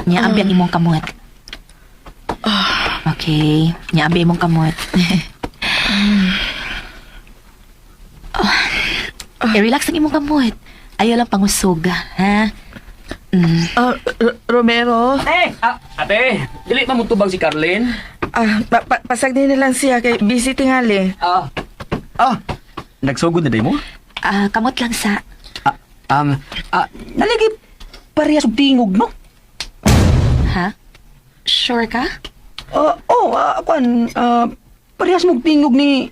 Nya ambi ang imong kamot. Okay, nya ambi imong kamot. Oh, relax ang imong kamot. Ayaw lang pangusog, ha? Ah, Romero. Ate! Ah, ate! Dili pa mo tubag si Carlene. Ah, pasagdi na lang siya kay busy tingali. Ah. Ah! Nagsugod na day mo? Ah, kamot lang sa. Ah, nalagi parehas og tingog, no? Ha? Sure ka? Ah, oh, kuan, parehas mong tingog ni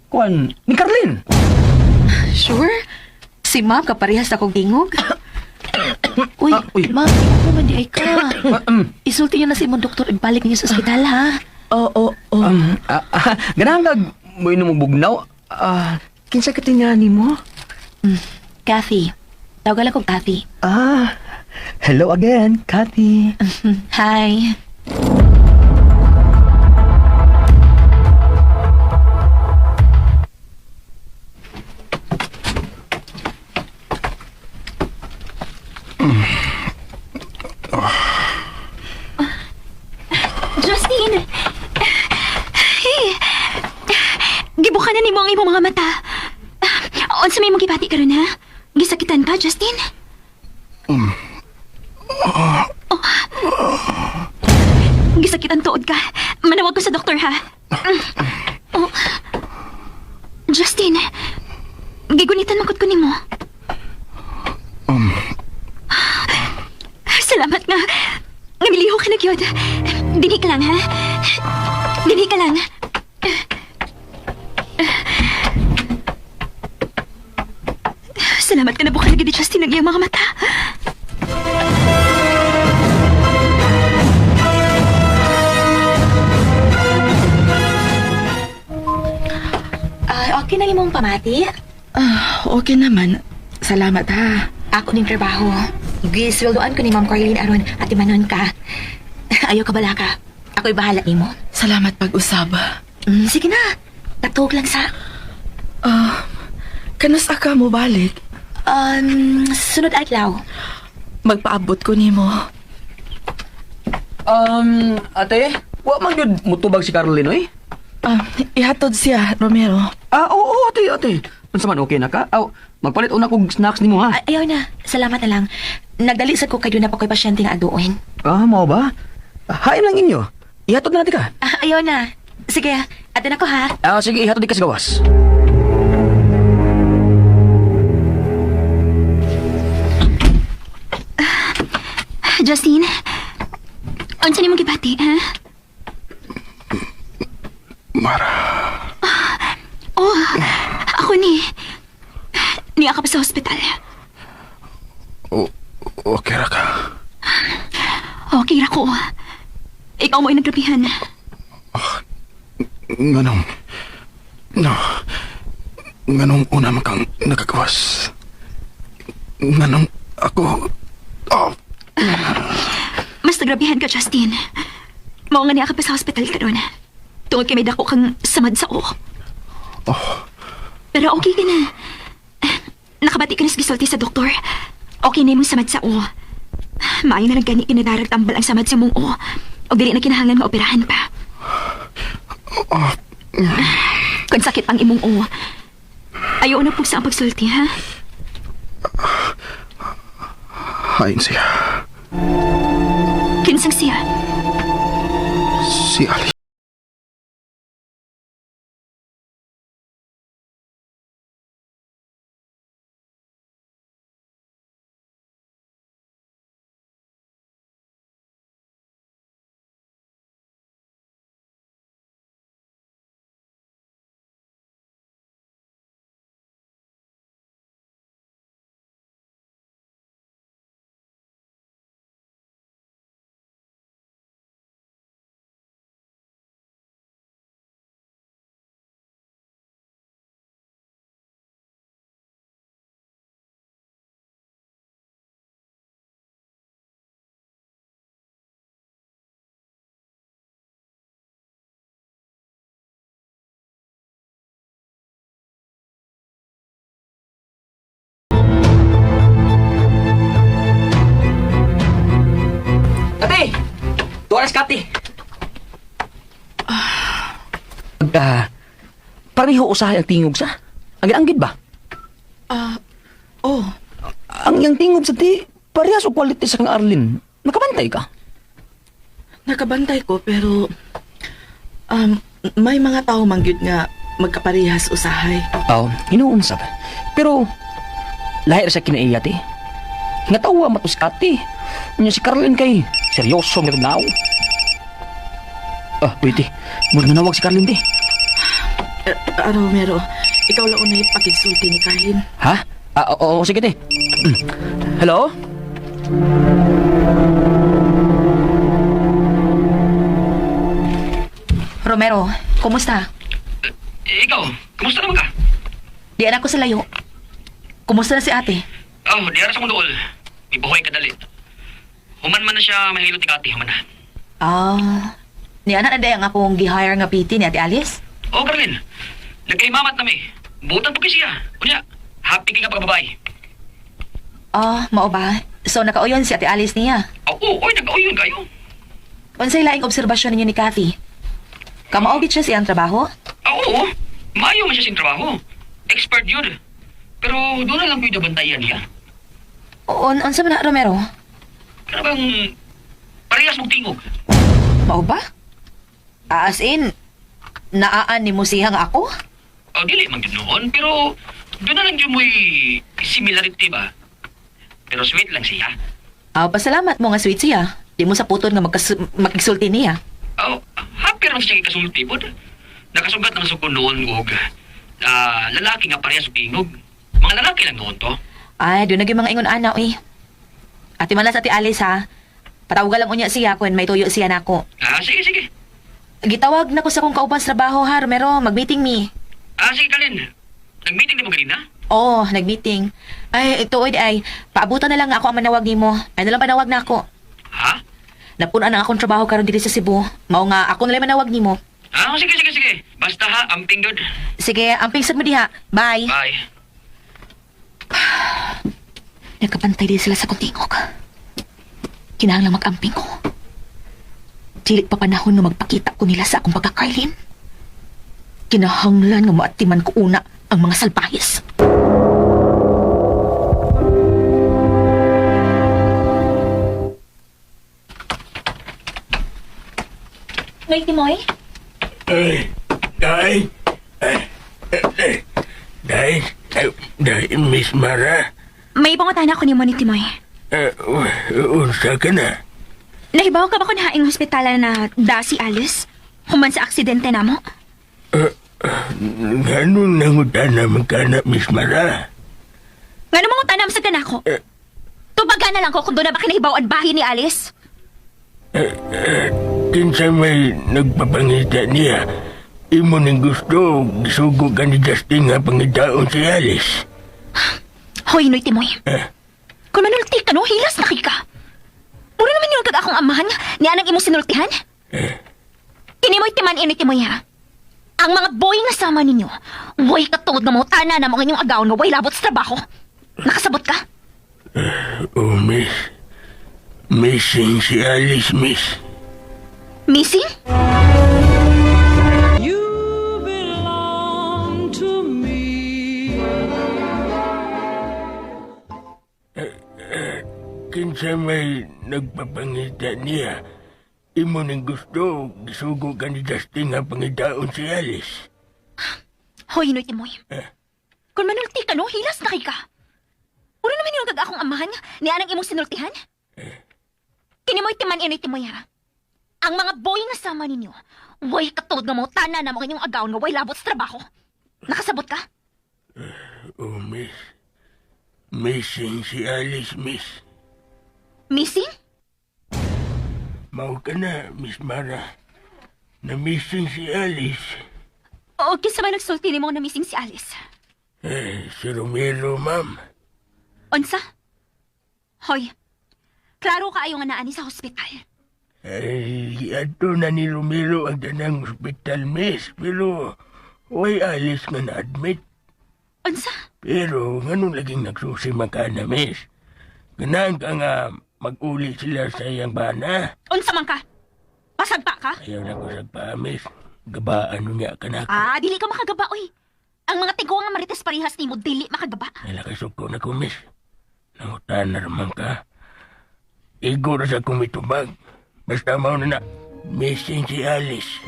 kuan, ni Carlene. Sure? Si ma'am, kaparehas akong tingog. Uy, Ah, uy. ma'am, tingog naman di ay ka. Mm. Isulti niyo na sa imong doktor, ibalik niyo sa ospital, ha? Oo. Ganahan kag mo inom og bugnaw. Ah, kinsa ka tingani mo? Kathy. Tawagan lang kong Kathy. Ah, hello again, Kathy. Hi. Justin! Hey! Gibukan na nimo ang imong mga mata. Unsa may imong gibati karon ha? Gisakitan ka, Justin? Oh. Gisakitan tuod ka. Manawag ko sa doktor ha. Oh. Justin, gigunitan man gud ko nimo. Salamat nga. Ngamiliho ka na gyud. Dinhi ka lang ha. Dinhi ka lang. Salamat ka na bukal lagi ni Justin ang iyang mga mata. Ah, okay na imong pamati? Ah, okay naman. Salamat ha. Ako ning trabaho. Gisweldoan ko ni Ma'am Carlene aron at imanon ka. Ayaw ka bala ka. Ako'y bahala nimo. Salamat pag-usab. Sige na. Tatuog lang sa. Ah, kanus ka mo balik? Sunod adlaw. Magpaabot ko nimo. Ate, wa man gyud mutubag si Carlene oy. Ah, ihatod siya, Romero. Ah, oo, ate, ate. Unsa man okay na ka? Aw, magpalit una kog snacks nimo ha. Ay, ayaw na. Salamat na lang. Nagdali sad ko kay na pa ko'y pasyente nga aduon. Ah, mao ba? Hain lang inyo. Ihatod na natin ka. Ah, ayaw na. Sige, atin ako ha. Ah, sige, ihatod di ka sa gawas. Justin, unsa nimong gibati ha? Mara. Oh, ako ni. Niya ka pa sa ospital. Okay ra ka. Okay ra ko. Ikaw mo ay nagrabihan. Nganong... No. Nganong una man kang nakagawas. Nganong ako... Oh, Mas nagrabihan ka, Justin. Mao nga niya ka pa sa hospital karon. Tungod kay may dako kang samad sa o. oh, Pero okay ka na. Nakabati ka na sa gisulti sa doktor. Okay na imong samad sa o. Maayo na lang gani kinadarag tambal ang samad sa mong o. Og dili na kinahanglan maoperahan pa. Oh. Kung sakit ang imong o, ayaw na pugsa ang pagsulti, ha? Hain siya. Kinsang siya. Si Ali. Oras kati. Ah, pareho usahay ang tingog sa. Ang anggid ba? Ah, oh, Ang iyang tingog sa ti, parehas og quality sa kang Arlene. Nakabantay ka. Nakabantay ko pero may mga tao mangyud nga magkaparehas usahay. Oo, hinuon sab. Pero lahi ra sa kinaiya ti. Nga tawa matos kati. Unya si Carlin kay seryoso nga tao. Ah, pwede. Murag nanawag si Carlin di. Eh, Romero, ikaw lang unay pakigsulti ni Carlin. Ha? Ah, oo, oo, sige te. Hello? Romero, kumusta? Eh, ikaw, kumusta naman ka? Di anak ko sa layo. Kumusta na si ate? Oh, di ara sa kong dool. Ibuhoy ka dali. Human man na siya mahilot ni Kati, human na. Ah, ni anak na ang akong gi-hire nga PT ni Ate Alice? Oh, Carlin. Nagkaimamat na mi. Butan po siya. Unya, happy kay ka pagbabae. Ah, mao ba? So nakauyon si Ate Alice niya. Oo, oy, nag-uyon kayo. Unsay laing obserbasyon ninyo ni Kathy? Kamao gid siya sa iyang trabaho? Ah, oo. Maayo man siya sing trabaho. Expert yun. Pero doon na lang ko'y nabantayan niya. On unsa man na Romero? Kaya bang parehas mong tingog. Mao ba? Ah, as in, naaan ni mo siya nga ako? Oh, dili man yun noon, pero doon na lang yun mo'y similarity ba? Pero sweet lang siya. Ah, pasalamat mo nga sweet siya. Di mo sa puton nga makigsulti niya. Oh, happy naman siya kay kasulti pod. Nakasugat naman sa ko noon og lalaki nga parehas og tingog. Mga lalaki lang noon to. Ay, doon naging mga ingon ana, eh. Ate malas Ate Alice ha. Patawagan lang unya siya kung may tuyo siya nako. Ah, sige, sige. Gitawag na ko sa kong kauban sa trabaho ha, Romero. Mag-meeting mi. Ah, sige, Kalin. Nag-meeting di mo ganina? Oo, nag-meeting. Ay, ito oy, ay, paabutan na lang ako ang manawag nimo. Ay, nalang panawag na ako. Ha? Napunan ang akong trabaho karon diri sa Cebu. Mao nga ako na lang manawag nimo. Ah, sige, sige, sige. Basta ha, amping good. Sige, amping sad mo diha. Bye. Bye. Nagkabantay din sila sa kuntingog. Kinahanglan mag-amping ko. Dili pa panahon nga magpakita ko nila sa akong pagka-Carlin. Kinahanglan nga maatiman ko una ang mga salbahis. Ngay, Timoy? Ay, ay, ay, ay, ay, ay, ay, Miss Mara. May pangutana ko nimo ni Timoy. Eh, unsa ka na? Nahibaw ka ba kung haing hospitala na da si Alice? Human sa aksidente namo? Ganun nangutana man ka na, Miss Mara. Nga namang utanam sa kanako. Tubaga na lang ko kung doon na ba kinahibaw ang bahay ni Alice. Kinsa may nagpapangita niya, imo ning gusto, gisugo ka ni Justin nga pangitaon si Alice. Hoy, Noy Timoy. Eh. Kung manulti ka no, hilas na kay ka. Mura naman yung kag akong amahan, ni anang imong sinultihan. Kinimoy timan inoy Timoy ha. Ang mga boy nga sama ninyo, way katungod nga mga tana na mga inyong agaw nga way labot sa trabaho. Nakasabot ka? Oh, miss. Missing si Alice, miss. Missing? Kinsa may nagpapangita niya, imo ning gusto, gisugo ka ni Justin nga pangitaon si Alice. Hoy, Noy Timoy. Kung manulti ka no, hilas na kay ka. Mura naman yung kag akong amahan, ni anang imong sinultihan. Kinimoy timan inoy Timoy ha. Ang mga boy nga sama ninyo, way katungod nga mga tana na mga inyong agaw nga way labot sa trabaho. Nakasabot ka? Oh, miss. Missing si Alice, miss. Missing? Mao ka na, Miss Mara. Na-missing si Alice. Oo, kinsa man nagsulti nimo na missing si Alice. Eh, si Romero, ma'am. Unsa? Hoy, klaro kaayo nga naani sa hospital. Eh, ato na ni Romero ang tanang hospital, miss. Pero, way Alice nga na-admit. Unsa? Pero, nganong laging nagsusi man ka na, miss? Ganahan ka nga mag-uli sila sa iyang bana. Unsa man ka? Pasagpa ka? Ayaw na ko sa miss. Gabaan niya ka na. Ah, dili ka makagaba, oy. Ang mga tiguang nga marites parehas nimo dili makagaba. Nalakasok ko na ko, miss. Nangutan na raman ka. Igo na sa kumitubag. Basta mao na na. Missing si Alice.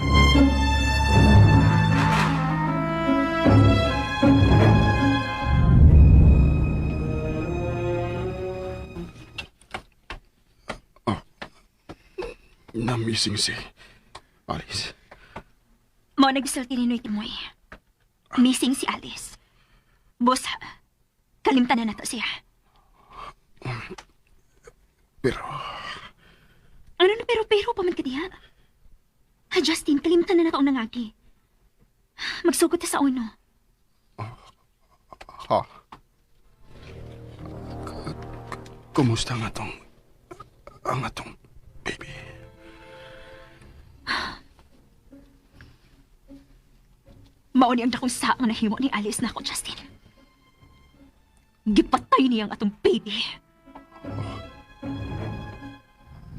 Na-missing si Alice. Mao nagsulti ni Noy Timoy. Missing si Alice. Boss, kalimtan na nato siya. Pero, Ano na pero-pero pa man ka diha? Ha, Justin, kalimtan na nato ang nangagi. Magsugod ta sa uno. ha? Kumusta nga tong, ang atong baby? Mao ni ang dakong sa nga nahimo ni Alice na ako, Justin. Gipatay niya ang atong baby.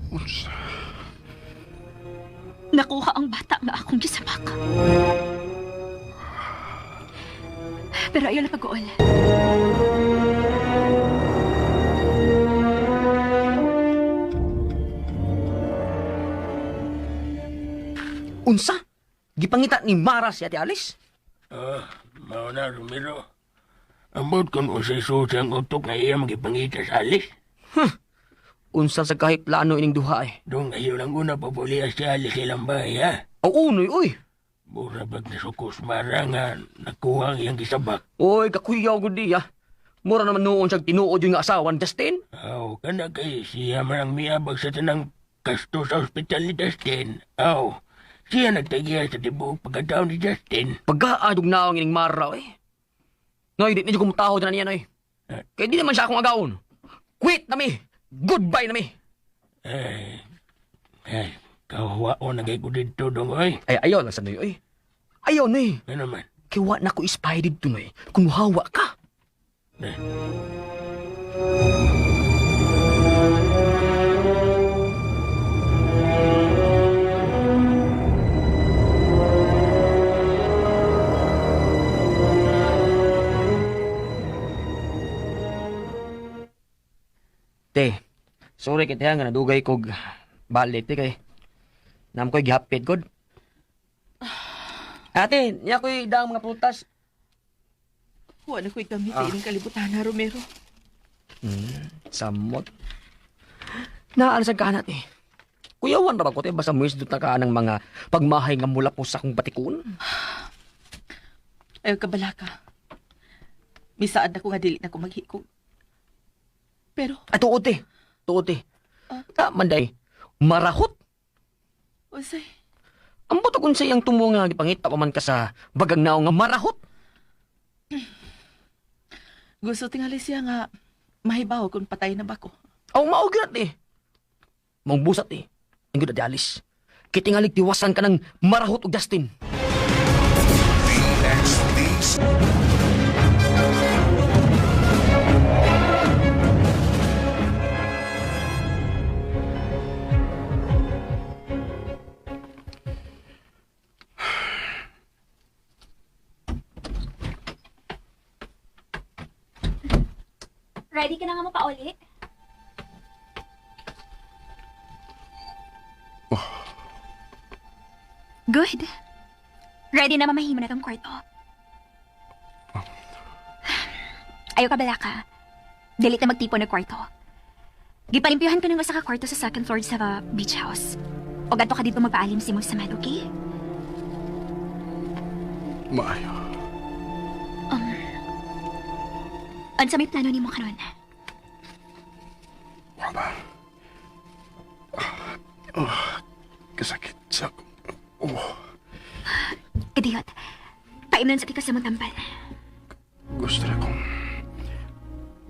Unsa? Nakuha ang bata nga akong gisapak. Pero ayaw na pag-uol. Unsa? Gipangita ni Mara si Ate Alice? Ah, mao na, Romero. Ambot kung usay susi ang utok nga iya magipangita sa Alice. Unsa sa kahit plano ining duha eh. Dong ayaw lang una pabuliya si Alice ilang bahay, ha? Aw, unoy, uy. Mura bag nasukos mara nga nakuha ang iyang gisabak. Uy, kakuyaw gud di ah. Mura naman noon siyang tinuod yung nga asawa ni Justin. Aw, kana kay siya man ang miabag sa tanang kasto sa ospital ni Justin. Aw, siya nagtagiya sa tibuok pagkatao ni Justin. Pagkaadog na ang ining Mara eh. Noy, di na ko mutaho na niya, noy. Kaya di naman siya akong agaon. Quit na mi! Goodbye na mi! Ay, ay, kahuwao na kay ko dito dong, oy. Ay, ayaw lang sa noy, oy. Ayaw, noy. Ano man? Kaya wa na ko ispy dito, noy. Kung hawa ka. Eh, Te, sorry kay nga nadugay kog balik te kay nam ko'y gihapit god. Ate, niya ko'y daang mga prutas. Wa na ko'y gamit ah. Ining kalibutan na, Romero. Samot. Naalasag ka na, te. Kuyawan ra ba ko, te? Basta muisdot na ka ng mga pagmahay nga mula po sa akong batikon. Ayaw kabala ka. Misaad ako nga dili na ko maghikog. Pero, Ay, tuod, te. Tuod, te. Ta, manday. Marahot. unsay, Ang buto kung sa iyang tumo nga gipangita pa man ka sa bagang naong nga marahot. gusto tingali siya nga mahibaw kung patay na ba ko. Aw, maog na, te. Maong busat, te. Ang gud ate Alice. Kitingalig tiwasan ka ng marahot og Justin. DXDC. Ready ka na nga mapauli? Good. Ready na mamahimo na tong kwarto. Ayaw ka bala ka. Dili na magtipon ng kwarto. Gipalimpyuhan ko ng usa ka kwarto sa second floor sa beach house. O gadto ka dito magpaalim si mong samad, okay? Maayo. Unsa may plano nimo karon? Wa ba? Ah, oh, kasakit sa akong... Oh, Kadiyot. Paimnon sa tika sa mong tambal. gusto na kong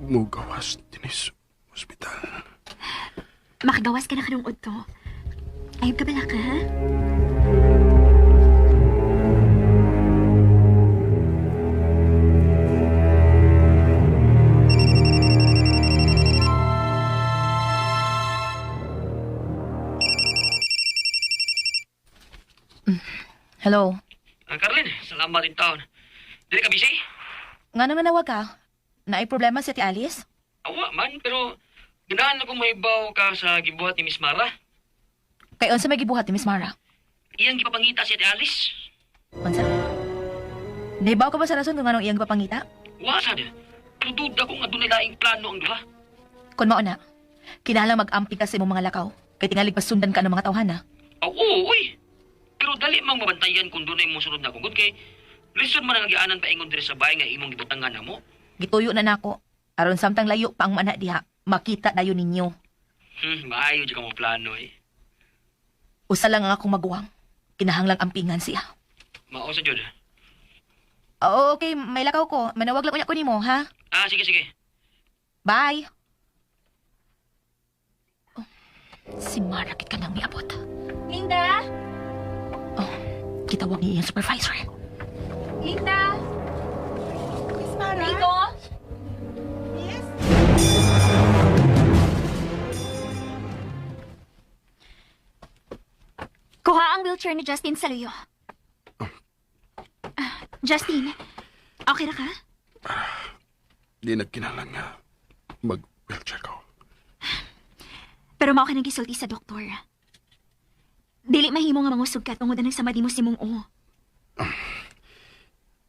mugawas dinis ospital. Makagawas ka na karong udto. Ayaw ka bala ka, ha? Hello. Ah, Carlin, salamat din taon. Dili ka busy? Nga naman nawag ka? Naay problema si Ate Alice? Awa man, pero ganahan akong mahibaw ka sa gibuhat ni Miss Mara. Kay unsa may gibuhat ni Miss Mara? Iyang gipapangita si Ate Alice. Unsa? Nahibaw ka ba sa rason kung anong iyang gipapangita? Wa sad. Pero duda ko nga dunay laing plano ang duha. Kun mao na, kinahanglan mag-ampi ka sa imong mga lakaw. Kay tingali pasundan ka ng mga tawhana. Aw, oo, uy. Pero dali mang mabantayan kung dunay mo sunod na kungod kay lisod man ang agianan paingon diri sa bahay nga imong gibutangan namo. Gituyo na nako. Aron samtang layo pa ang mana diha, makita dayon ninyo. Maayo jud ka mo plano eh. Usa lang ang akong maguwang. Kinahanglang ampingan siya. Mao sa jud. Oo, okay, may lakaw ko. Manawag lang unya ko nimo, ha? Ah, sige sige. Bye. Oh, si Mara kit ka nang niabot. Linda? Oh, kitawag niya iyang supervisor. Linda? Miss Mara? Rico? Miss? Kuha ang wheelchair ni Justin sa luyo. Ah, Justin, okay ra ka? Di nagkinahanglan nga mag-wheelchair ko. Pero mao ka nang gisulti sa doktor. Dili mahimo nga mangusog ka tungod na nagsamadi mo si mong o.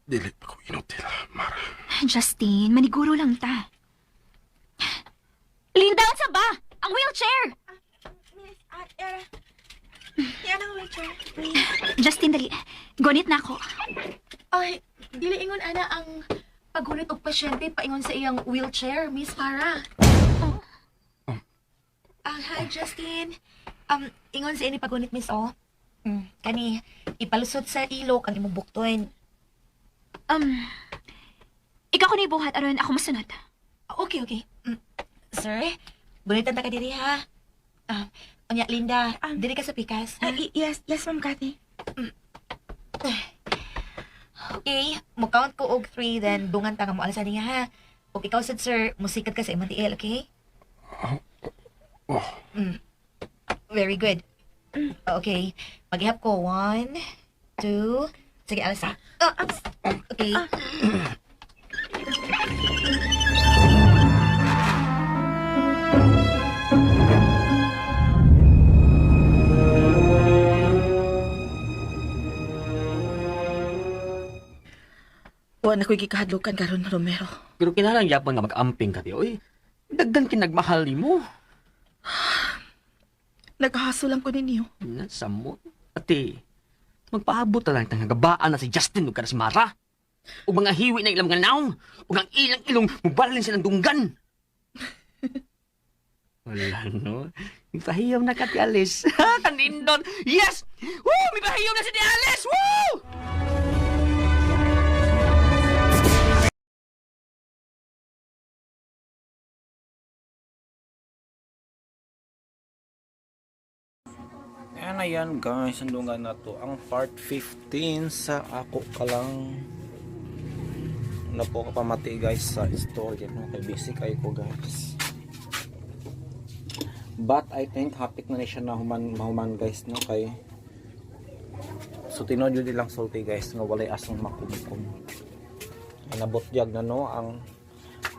Dili pa ko inutil, Mara. Justin, maniguro lang ta. Linda, unsa ba? Ang wheelchair! Miss, ah, era. Yan ang wheelchair. Justin, dali. Gonit na ako. Ay, dili ingon ana ang paghunit og pasyente paingon sa iyang wheelchair, Miss Mara. Oh. Ah, hi Justin. Ingon sa ini paghunit Miss O. Kani ipalusot sa ilok ang imong bukton. Ikaw ko na ibuhat aron ako masunod. Okay, okay. Sir, gunitan ta ka diri ha. Ah, unya Linda, diri ka sa pikas. Ha? Ah, yes, yes, Ma'am Kathy. Okay, mo count ko og 3 then dungan ta nga mo alsa niya ha. Ug ikaw sad sir, musikat ka sa imong tiil, okay? Oh, Very good. Okay, maghihap ko. 1, 2, sige, alsa. Ah, okay. Wa na ko'y gikahadlukan karon, Romero. Pero kinahanglan gyapon nga mag-amping ka di oy. Daghan kinagmahal nimo. Naghahaso lang ko ninyo. Nasa mo. Ate, magpaabot na lang tang gabaan na si Justin ug kana si Mara. Ug mga hiwi na ilang mga naong, ug ang ilang ilong mubalin silang dunggan. Wala no. Mipahiyaw na ka ti Alice. Kanindon. Yes! Woo! Mipahiyaw na si ti Alice! Woo! Ayan, ayan guys, sandungan na to ang part 15 sa ako ka lang na po kapamati guys sa story no kay busy kayo ko guys. But I think hapit na ni siya na human mahuman guys no kay so tinuod yun ilang sulti guys nga walay asong makumkum. Ay, Nabutyag na no ang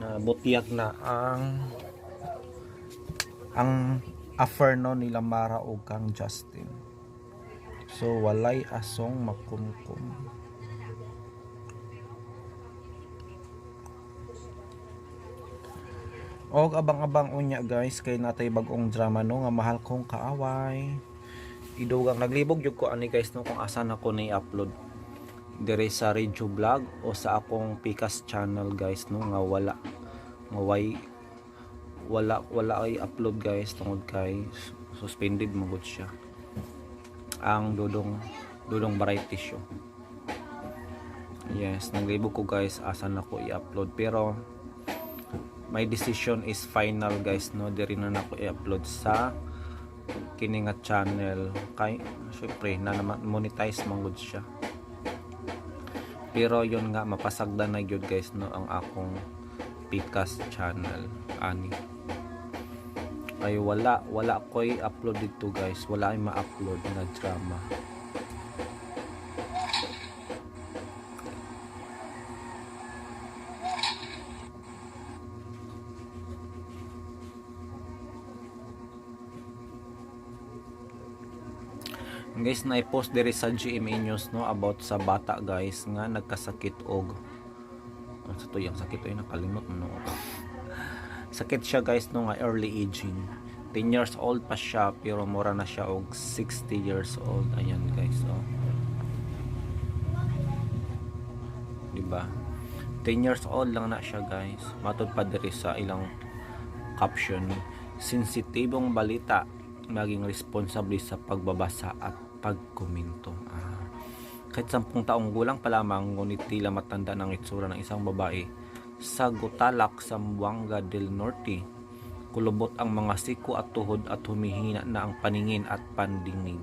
nabutyag na ang affair no nila Mara ug kang Justin. So walay asong makumkum. Og abang-abang unya guys kay natay bag-ong drama no nga mahal kong kaaway. Idugang naglibog jud ko ani guys no kung asa na ko ni upload dire sa Radio Vlog o sa akong Pikas channel guys no nga wala nga way wala wala ay upload guys tungod kay suspended magud siya ang Dodong Dodong Variety Show. Yes, naglibog ko guys asa na ko i-upload pero my decision is final guys no diri na nako i-upload sa kini nga channel kay syempre na naman monetize man gud siya. Pero yun nga mapasagdan na gyud guys no ang akong Pikas channel ani. Ay wala wala ko'y upload dito guys, wala ay ma-upload na drama. Guys, na-post diri sa GMA News, no, about sa bata, guys, nga nagkasakit og ano sa to yung sakit ay nakalimot mo, no. Sakit siya, guys, no, nga early aging. 10 years old pa siya pero mura na siya og 60 years old. Ayan, guys, oh. Di ba? 10 years old lang na siya, guys. Matod pa diri sa ilang caption, sensitibong balita, maging responsable sa pagbabasa at pagkomento. Ah. Kahit 10 taong gulang pa lamang, ngunit tila matanda ng itsura ng isang babae sa Gutalac, Zamboanga del Norte. Kulubot ang mga siko at tuhod at humihina na ang paningin at pandinig.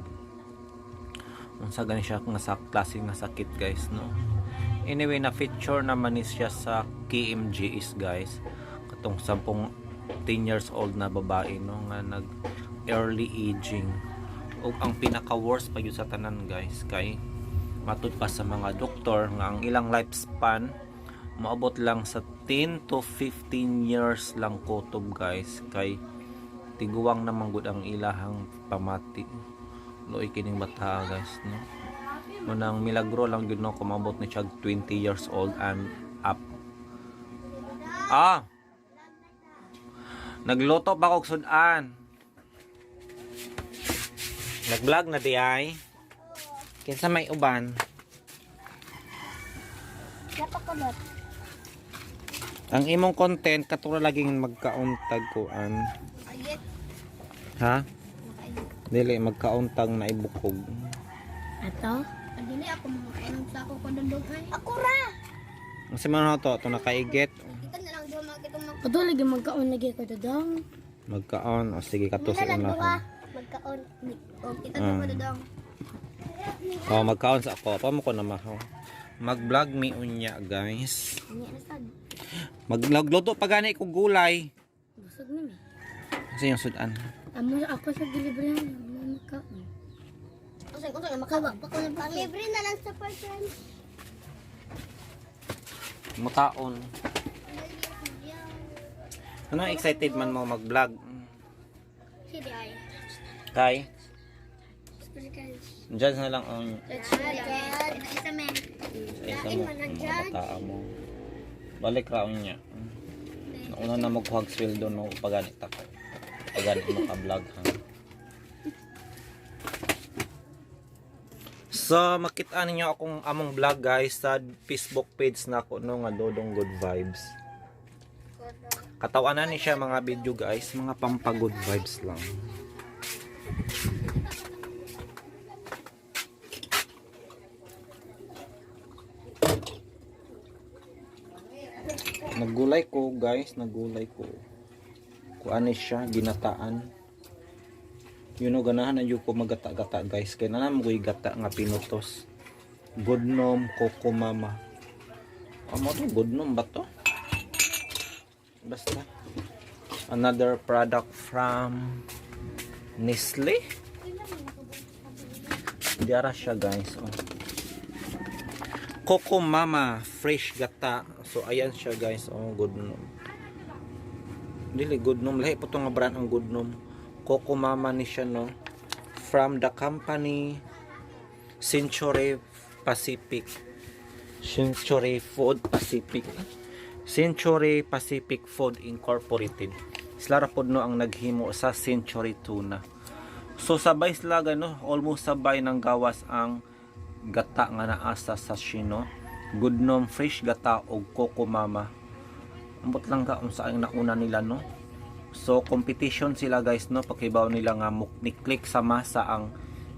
Unsa gani siya nga sa klase nga sakit, guys, no? Anyway, na feature naman ni siya sa KMJS, guys. Katong 10 years old na babae, no, nga nag early aging. Ug ang pinaka worst pa gyud sa tanan, guys, kay matud pa sa mga doktor nga ang ilang lifespan maabot lang sa 10 to 15 years lang kutob, guys, kay tiguang naman gud ang ilahang pamati. Luoy kining bata, guys, no. Munang milagro lang gyud, no, kumabot ni siya 20 years old and up. Ah, nagluto pa kog sudan. Nag-vlog na di ay. Kinsa may uban? Napakulot. Ang imong content katura laging magkauntag kuan. Ayet. Ha? Dili magkauntag na ibukog. Ato? Dili ako makainom sa ako kondondong ay. Ako ra. Ang sa mga to, ito nakaigit. Kita na lang duha magkitong mag. Kato lagi magkaon lagi ko dodong. Magkaon. O sige, kato sa unahan. Magkaon. O kita Ah. ko dodong. O, magkaon sa ako. Pa mo ko na mahaw. Mag-vlog mi unya, guys. Ani na sad. Maglagluto pa gani ko gulay. Busog na mi. Kasi yung sudan. Amo ako sa gilibrehan mo magkaon. Usay usay makawa pa ko ng libre na lang sa person. Mutaon. Ano, excited man mo mag-vlog? Sige ay. Kay? Judge na lang ang Judge. Isa men. Sa isa mo, ang mga bataa mo. Balik ra unya. Nauna na magkuhag sweldo, no, paganit ako. Paganit mo ka vlog, ha. So, makita ninyo akong among vlog, guys, sa Facebook page na ako, no, nga Dodong Good Vibes. Katawanan ni siya mga video, guys, mga pampa good vibes lang. Naggulay ko, guys, naggulay ko. Kuan ni siya, ginataan. Ganahan na ko magata-gata, guys. Kaya na naman ko'y gata nga pinutos. Goodnom Coco Mama. Amo to, Goodnom ba to? Basta. Another product from Nestle. Diara siya, guys. Oh. Coco Mama fresh gata. So ayan siya, guys. Oh, Goodnom. Dili Goodnom, lahi po to nga brand ang Goodnom. Coco Mama ni siya, no. From the company Century Pacific. Century Food Pacific. Century Pacific Food Incorporated. Sila ra pod, no, ang naghimo sa Century Tuna. So sabay sila gano, almost sabay ng gawas ang gata nga naa sa sachet, no. Goodnom fresh gata og Coco Mama. Ambot lang ka unsa ang nauna nila, no. So competition sila, guys, no, pakibaw nila nga ni-click sa masa ang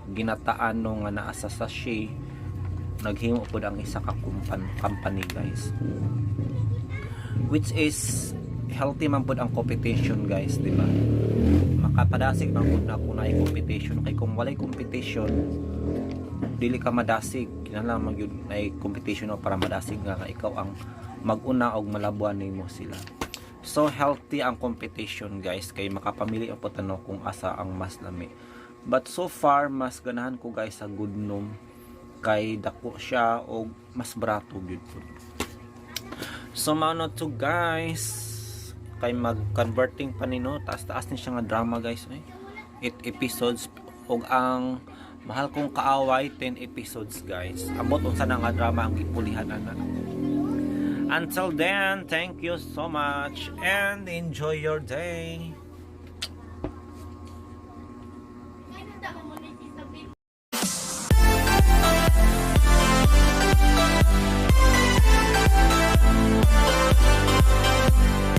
ginataan, no, nga naa sa sachet. Naghimo pod ang isa ka company, guys. Which is healthy man pod ang competition, guys, di ba? Makapadasig man pud na kung naay competition, kay kung walay competition dili ka madasig. Kinahanglan man gyud naay competition, no, para madasig nga nga ikaw ang maguna og malabuan nimo sila. So healthy ang competition, guys, kay makapamili ang putano kung asa ang mas lami. But so far mas ganahan ko, guys, sa Goodnom kay dako siya og mas barato gyud pud. So mao na to, guys, kay mag-converting pa ni, no, taas-taas ni siya nga drama, guys, eh. 8 episodes og ang Mahal Kong Kaaway, 10 episodes, guys. Ambot unsa na nga drama ang gipulihan ana. Until then, thank you so much and enjoy your day.